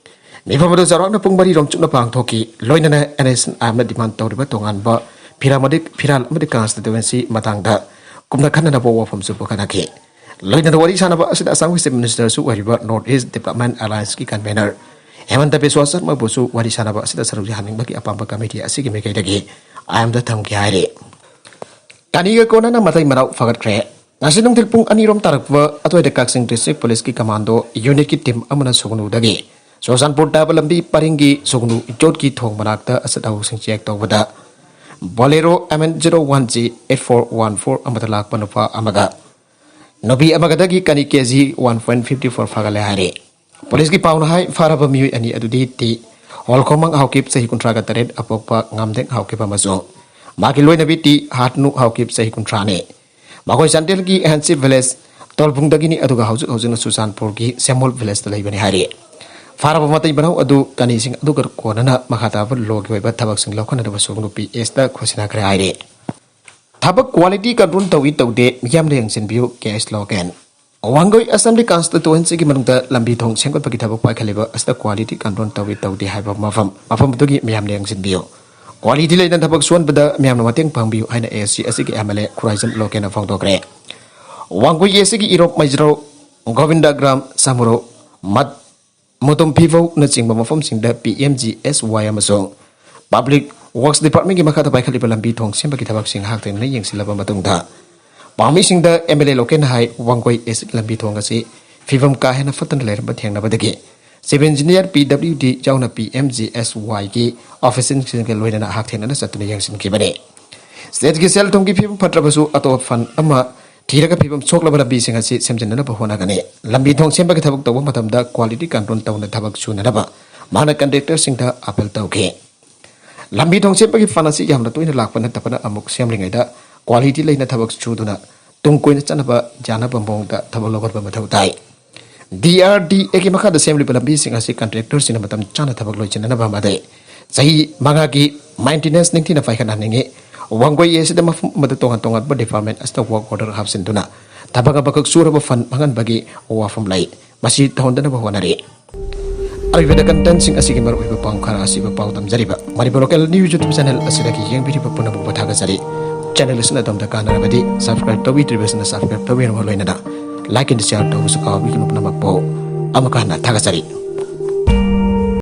ꯃꯤꯐꯝ ꯑꯗꯨ ꯆꯥꯎꯔꯥꯛꯅ ꯄꯨꯡ ꯃꯔꯤ ꯔꯣꯝ ꯆꯨꯞꯅ ꯄꯥꯡꯊꯣꯛꯈꯤ꯫ ꯂꯣꯏꯅꯅ ꯑꯦꯟ ꯑꯦꯁ ꯑꯦꯟ ꯑꯥꯏ ꯑꯦꯝꯅ demand ꯇꯧꯔꯤꯕ ꯇꯣꯉꯥꯟꯕ ꯐꯤꯔꯥꯜ ꯑꯃꯗꯤ, ꯐꯤꯔꯥꯜ ꯑꯃꯗꯤ constituency ꯃꯇꯥꯡꯗ ꯀꯨꯞꯅ ꯈꯟꯅꯅꯕ ꯋꯥꯐꯝꯁꯨ ꯄꯨꯈꯠꯅꯈꯤ꯫ ꯂꯣꯏꯅꯅ ꯋꯥꯔꯤ ꯁꯥꯟꯅꯕ ꯑꯁꯤꯗ ꯑꯁꯥꯝꯒꯤ Chief Ministerꯁꯨ ꯑꯣꯏꯔꯤꯕ North East Development Allianceꯀꯤ convener ꯍꯦꯃꯟꯇ ꯕꯤꯁ꯭ꯋꯥ ꯁꯔꯃꯕꯨꯁꯨ ꯋꯥꯔꯤ ꯁꯥꯟꯅꯕ ꯑꯁꯤꯗ ꯁꯔꯨꯛ ꯌꯥꯍꯟꯅꯤꯡꯕꯒꯤ ꯑꯄꯥꯝꯕ committee ꯑꯁꯤꯒꯤ ꯃꯥꯏꯀꯩꯗꯒꯤ ꯑꯥꯏ ꯑꯦꯝꯗ ꯊꯝꯈꯤ ꯍꯥꯏꯔꯤ꯫ ꯀꯅꯤꯒ ꯀꯣꯟꯅꯅ ꯃꯇꯩ ꯃꯅꯥꯎ ꯐꯒꯠꯈ꯭ꯔꯦ꯫ ꯉꯁꯤ ꯅꯨꯡꯊꯤꯜ ꯄꯨꯡ ꯑꯅꯤ ꯔꯣꯝ ꯇꯥꯔꯛꯄ ꯑꯗꯨꯋꯥꯏꯗ ꯀꯛꯆꯤꯡ district policeꯀꯤ commando unitꯀꯤ team ꯑꯃꯅ ꯁꯨꯒꯅꯨꯗꯒꯤ ꯆꯨꯔꯆꯥꯟꯄꯨꯔ ꯇꯥꯕ ꯂꯝꯕꯤ ꯄꯔꯤꯡꯒꯤ ꯁꯨꯒꯅꯨ ꯌꯣꯠꯀꯤ ꯊꯣꯡ ꯃꯅꯥꯛꯇ ꯑꯆꯠ ꯑꯍꯧꯁꯤꯡ check ꯇꯧꯕꯗ Bolero M N zero one G eight four one four ꯑꯃꯗ ꯂꯥꯛꯄ ꯅꯨꯄꯥ ꯑꯃꯒ ꯅꯨꯄꯤ ꯑꯃꯒꯗꯒꯤ ꯀꯅꯤ K G one point fifty four ꯐꯥꯒꯠꯂꯦ ꯍꯥꯏꯔꯤ꯫ ꯄꯨꯂꯤꯁꯀꯤ ꯄꯥꯎꯅ ꯍꯥꯏ, ꯐꯥꯔꯕ ꯃꯤꯑꯣꯏ ꯑꯅꯤ ꯑꯗꯨꯗꯤ ꯇꯤ ꯍꯣꯜꯈꯣꯃꯪ ꯍꯥꯎꯀꯤꯞ, ꯆꯍꯤ ꯀꯨꯟꯊ꯭ꯔꯥꯒ ꯇꯔꯦꯠ, ꯑꯄꯣꯛꯄ ꯉꯥꯝꯗꯦꯡ ꯍꯥꯎꯀꯤꯞ ꯑꯃꯁꯨꯡ ꯃꯥꯒꯤ ꯂꯣꯏꯅꯕꯤ ꯇꯤ ꯍꯥꯠꯅꯨ ꯍꯥꯎꯀꯤꯞ, ꯆꯍꯤ ꯀꯨꯟꯊ꯭ꯔꯥꯅꯤ꯫ ꯃꯈꯣꯏ ꯆꯥꯟꯗꯦꯜꯒꯤ ꯑꯦꯟꯁꯤ village ꯇꯣꯜꯕꯨꯡꯗꯒꯤꯅꯤ, ꯑꯗꯨꯒ ꯍꯧꯖꯤꯛ ꯍꯧꯖꯤꯛꯅ ꯆꯨꯔꯆꯥꯟꯄꯨꯔꯒꯤ ꯁꯦꯃꯣꯜ villageꯇ ꯂꯩꯕꯅꯤ ꯍꯥꯏꯔꯤ꯫ ꯐꯥꯔꯕ ꯃꯇꯩ ꯃꯅꯥꯎ ꯑꯗꯨ ꯀꯅꯤꯁꯤꯡ ꯑꯗꯨꯒ ꯀꯣꯟꯅꯅ ꯃꯈꯥ ꯇꯥꯕ lawꯒꯤ ꯑꯣꯏꯕ ꯊꯕꯛꯁꯤꯡ ꯂꯧꯈꯠꯅꯅꯕ ꯁꯨꯒꯅꯨ ꯄꯤ ꯑꯦꯁꯇ ꯈꯣꯠꯁꯤꯟꯅꯈ꯭ꯔꯦ ꯍꯥꯏꯔꯤ꯫ ꯊꯕꯛ quality control ꯇꯧꯏ ꯇꯧꯗꯦ ꯃꯤꯌꯥꯝꯅ ꯌꯦꯡꯁꯤꯟꯕꯤꯌꯨ꯫ ꯀꯦ ꯑꯦꯁ ꯂꯣꯀꯦꯟ꯫ ꯋꯥꯡꯒꯣꯏ ꯑꯁꯦꯝꯕ꯭ꯂꯤ ꯀꯟꯁꯇꯤꯇꯨꯋꯦꯟꯁꯤꯒꯤ ꯃꯅꯨꯡꯗ ꯂꯝꯕꯤ ꯊꯣꯡ ꯁꯦꯝꯒꯠꯄꯒꯤ ꯊꯕꯛ ꯄꯥꯏꯈꯠꯂꯤꯕ ꯑꯁꯤꯗ quality control ꯇꯧꯏ ꯇꯧꯗꯦ ꯍꯥꯏꯕ ꯃꯐꯝ ꯃꯐꯝ ꯑꯗꯨꯒꯤ ꯃꯤꯌꯥꯝꯅ ꯌꯦꯡꯁꯤꯟꯕꯤꯌꯨ꯫ Quality ꯂꯩꯅ ꯊꯕꯛ ꯁꯨꯍꯟꯕꯗ ꯃꯤꯌꯥꯝꯅ ꯃꯇꯦꯡ ꯄꯥꯡꯕꯤꯌꯨ ꯍꯥꯏꯅ ꯑꯦ ꯑꯦꯁ ꯁꯤ ꯑꯁꯤꯒꯤ ꯑꯦꯝ ꯑꯦꯜ ꯑꯦ ꯈꯨꯔꯥꯏꯖꯝ ꯂꯣꯀꯦꯟꯅ ꯐꯣꯡꯗꯣꯛꯈ꯭ꯔꯦ꯫ ꯋꯥꯡꯒꯣꯏ ꯑꯦ ꯑꯦꯁ ꯁꯤꯒꯤ ꯏꯔꯣꯞ ꯃꯩꯖ꯭ꯔꯧ ꯒꯣꯕꯤꯟꯗꯒ꯭ꯔꯥꯝ ꯁꯥꯃꯨꯔꯧ ꯃꯠ ꯃꯣꯇꯣꯝ ꯐꯤꯕꯧꯅꯆꯤꯡꯕ ꯃꯐꯝꯁꯤꯡꯗ ꯄꯤ ꯑꯦꯝ ꯖꯤ ꯑꯦꯁ ꯋꯥꯏ ꯑꯃꯁꯨꯡ ꯄꯕ꯭ꯂꯤꯛ ꯋꯔꯛꯁ ꯗꯤꯄꯥꯔꯠꯃꯦꯟꯒꯤ ꯃꯈꯥꯗ ꯄꯥꯏꯈꯠꯂꯤꯕ ꯂꯝꯕꯤ ꯊꯣꯡ ꯁꯦꯝꯕꯒꯤ ꯊꯕꯛꯁꯤꯡ ꯉꯥꯏꯍꯥꯛ ꯊꯦꯡꯅ ꯌꯦꯡꯁꯤꯜꯂꯕ ꯃꯇꯨꯡꯗ ꯄꯥꯝꯃꯤꯁꯤꯡꯗ ꯑꯦꯝ ꯑꯦꯜ ꯑꯦ ꯂꯣꯀꯦꯟ ꯍꯥꯏ ꯋꯥꯡꯒꯣꯏ ꯑꯦꯁ ꯂꯝꯕꯤ ꯊꯣꯡ ꯑꯁꯤ ꯐꯤꯕꯝ ꯀꯥ ꯍꯦꯟꯅ ꯐꯠꯇꯅ ꯂꯩꯔꯝꯕ ꯊꯦꯡꯅꯕꯗꯒꯤ ꯁꯤꯚꯤꯜ ꯏꯟꯖꯤꯅꯤꯌꯥꯔ ꯄꯤ ꯗꯕ꯭ꯂꯤꯎ ꯗꯤ ꯌꯥꯎꯅ ꯄꯤ ꯑꯦꯝ ꯖꯤ ꯑꯦꯁ ꯋꯥꯏꯒꯤ ꯑꯣꯐꯤꯁꯤꯌꯦꯜꯁꯤꯡꯒ ꯂꯣꯏꯅꯅ ꯍꯛꯊꯦꯡꯅꯅ ꯆꯠꯇꯨꯅ ꯌꯦꯡꯁꯤꯟꯈꯤꯕꯅꯤ꯫ ꯁ꯭ꯇꯦꯠꯀꯤ ꯁꯦꯜ ꯊꯨꯝꯒꯤ ꯐꯤꯕꯝ ꯐꯠꯇ꯭ꯔꯕꯁꯨ ꯑꯇꯣꯞꯄ ꯐꯟ ꯑꯃ ꯊꯤꯔꯒ ꯐꯤꯕꯝ ꯁꯣꯛꯂꯕ ꯂꯝꯕꯤꯁꯤꯡ ꯑꯁꯤ ꯁꯦꯝꯖꯤꯟꯅꯅꯕ ꯍꯣꯠꯅꯒꯅꯤ꯫ ꯂꯝꯕꯤ ꯊꯣꯡ ꯁꯦꯝꯕꯒꯤ ꯊꯕꯛ ꯇꯧꯕ ꯃꯇꯝꯗ quality control ꯇꯧꯅ ꯊꯕꯛ ꯁꯨꯅꯅꯕ ꯃꯍꯥꯛꯅ ꯀꯟꯇ꯭ꯔꯦꯛꯇꯔꯁꯤꯡꯗ ꯑꯥꯄꯤꯜ ꯇꯧꯈꯤ꯫ ꯂꯝꯕꯤ ꯊꯣꯡ ꯁꯦꯝꯕꯒꯤ ꯐꯟ ꯑꯁꯤ ꯌꯥꯝꯅ ꯇꯣꯏꯅ ꯂꯥꯛꯄ ꯅꯠꯇꯕꯅ ꯑꯃꯨꯛ ꯁꯦꯝꯂꯤꯉꯩꯗ quality ꯂꯩꯅ ꯊꯕꯛ ꯁꯨꯗꯨꯅ ꯇꯨꯡ ꯀꯣꯏꯅ ꯆꯠꯅꯕ ꯌꯥꯅꯕ ꯃꯑꯣꯡꯗ ꯊꯕꯛ ꯂꯧꯈꯠꯄ ꯃꯊꯧ ꯇꯥꯏ꯫ ꯗꯤ ꯑꯥꯔ ꯗꯤ ꯑꯦꯒꯤ ꯃꯈꯥꯗ ꯁꯦꯝꯂꯤꯕ ꯂꯝꯕꯤꯁꯤꯡ ꯑꯁꯤ ꯀꯟꯇ꯭ꯔꯦꯛꯇꯔꯁꯤꯡꯅ ꯃꯇꯝ ꯆꯥꯅ ꯊꯕꯛ ꯂꯣꯏꯁꯤꯟꯅꯅꯕ ꯑꯃꯗꯤ ꯆꯍꯤ ꯃꯉꯥꯒꯤ ꯃꯦꯟꯇꯦꯅꯦꯟꯁ ꯅꯤꯡꯊꯤꯅ ꯄꯥꯏꯈꯠꯍꯟꯅꯤꯡꯏ꯫ ꯋꯥꯡꯒꯣꯏ ꯑꯦ ꯑꯁꯤꯗ ꯃꯐꯝ ꯑꯃꯗ ꯇꯣꯉꯥꯟ ꯇꯣꯉꯥꯟꯕ ꯗꯤꯄꯥꯔꯠꯃꯦꯟ ꯑꯁꯤꯗ ꯋꯥꯔꯛ ꯑꯣꯔꯗꯔ ꯍꯥꯞꯆꯤꯟꯗꯨꯅ ꯊꯕꯛ ꯑꯃꯈꯛ ꯁꯨꯔꯕ ꯐꯟ ꯃꯥꯡꯍꯟꯕꯒꯤ ꯋꯥꯐꯝ ꯂꯩ꯫ ꯃꯁꯤ ꯇꯧꯍꯟꯗꯅꯕ ꯍꯣꯠꯅꯔꯤ꯫ ꯑꯔꯣꯏꯕꯗ ꯀꯟꯇꯦꯟꯁꯤꯡ ꯑꯁꯤꯒꯤ ꯃꯔꯨꯑꯣꯏꯕ ꯄꯥꯎ ꯈꯔ ꯑꯁꯤꯕꯨ ꯄꯥꯎꯗꯝꯖꯔꯤꯕ Manipur local news YouTube channel ꯑꯁꯤꯗꯒꯤ ꯌꯦꯡꯕꯤꯔꯤꯕ ꯄꯨꯝꯅꯃꯛꯄꯨ ꯊꯥꯒꯠꯆꯔꯤ꯫ ꯆꯦꯅꯦꯜ ꯑꯁꯤꯅ ꯑꯗꯣꯝꯗ ꯀꯥꯟꯅꯔꯕꯗꯤ ꯁꯕꯁꯀ꯭ꯔꯥꯏꯕ ꯇꯧꯕꯤꯗ꯭ꯔꯤꯕꯁꯤꯡꯅ ꯁꯕꯁꯀ꯭ꯔꯥꯏꯕ ꯇꯧꯕꯤꯔꯕ ꯂꯣꯏꯅꯅ ꯂꯥꯏꯛ ꯑꯦꯟ ꯁꯤꯌꯥꯔ ꯇꯧꯕꯁꯨ ꯀꯥꯎꯕꯤꯒꯅꯨ꯫ ꯄꯨꯝꯅꯃꯛꯄꯨ ꯑꯃꯨꯛꯀ ꯍꯟꯅ ꯊꯥꯒꯠꯆꯔꯤ꯫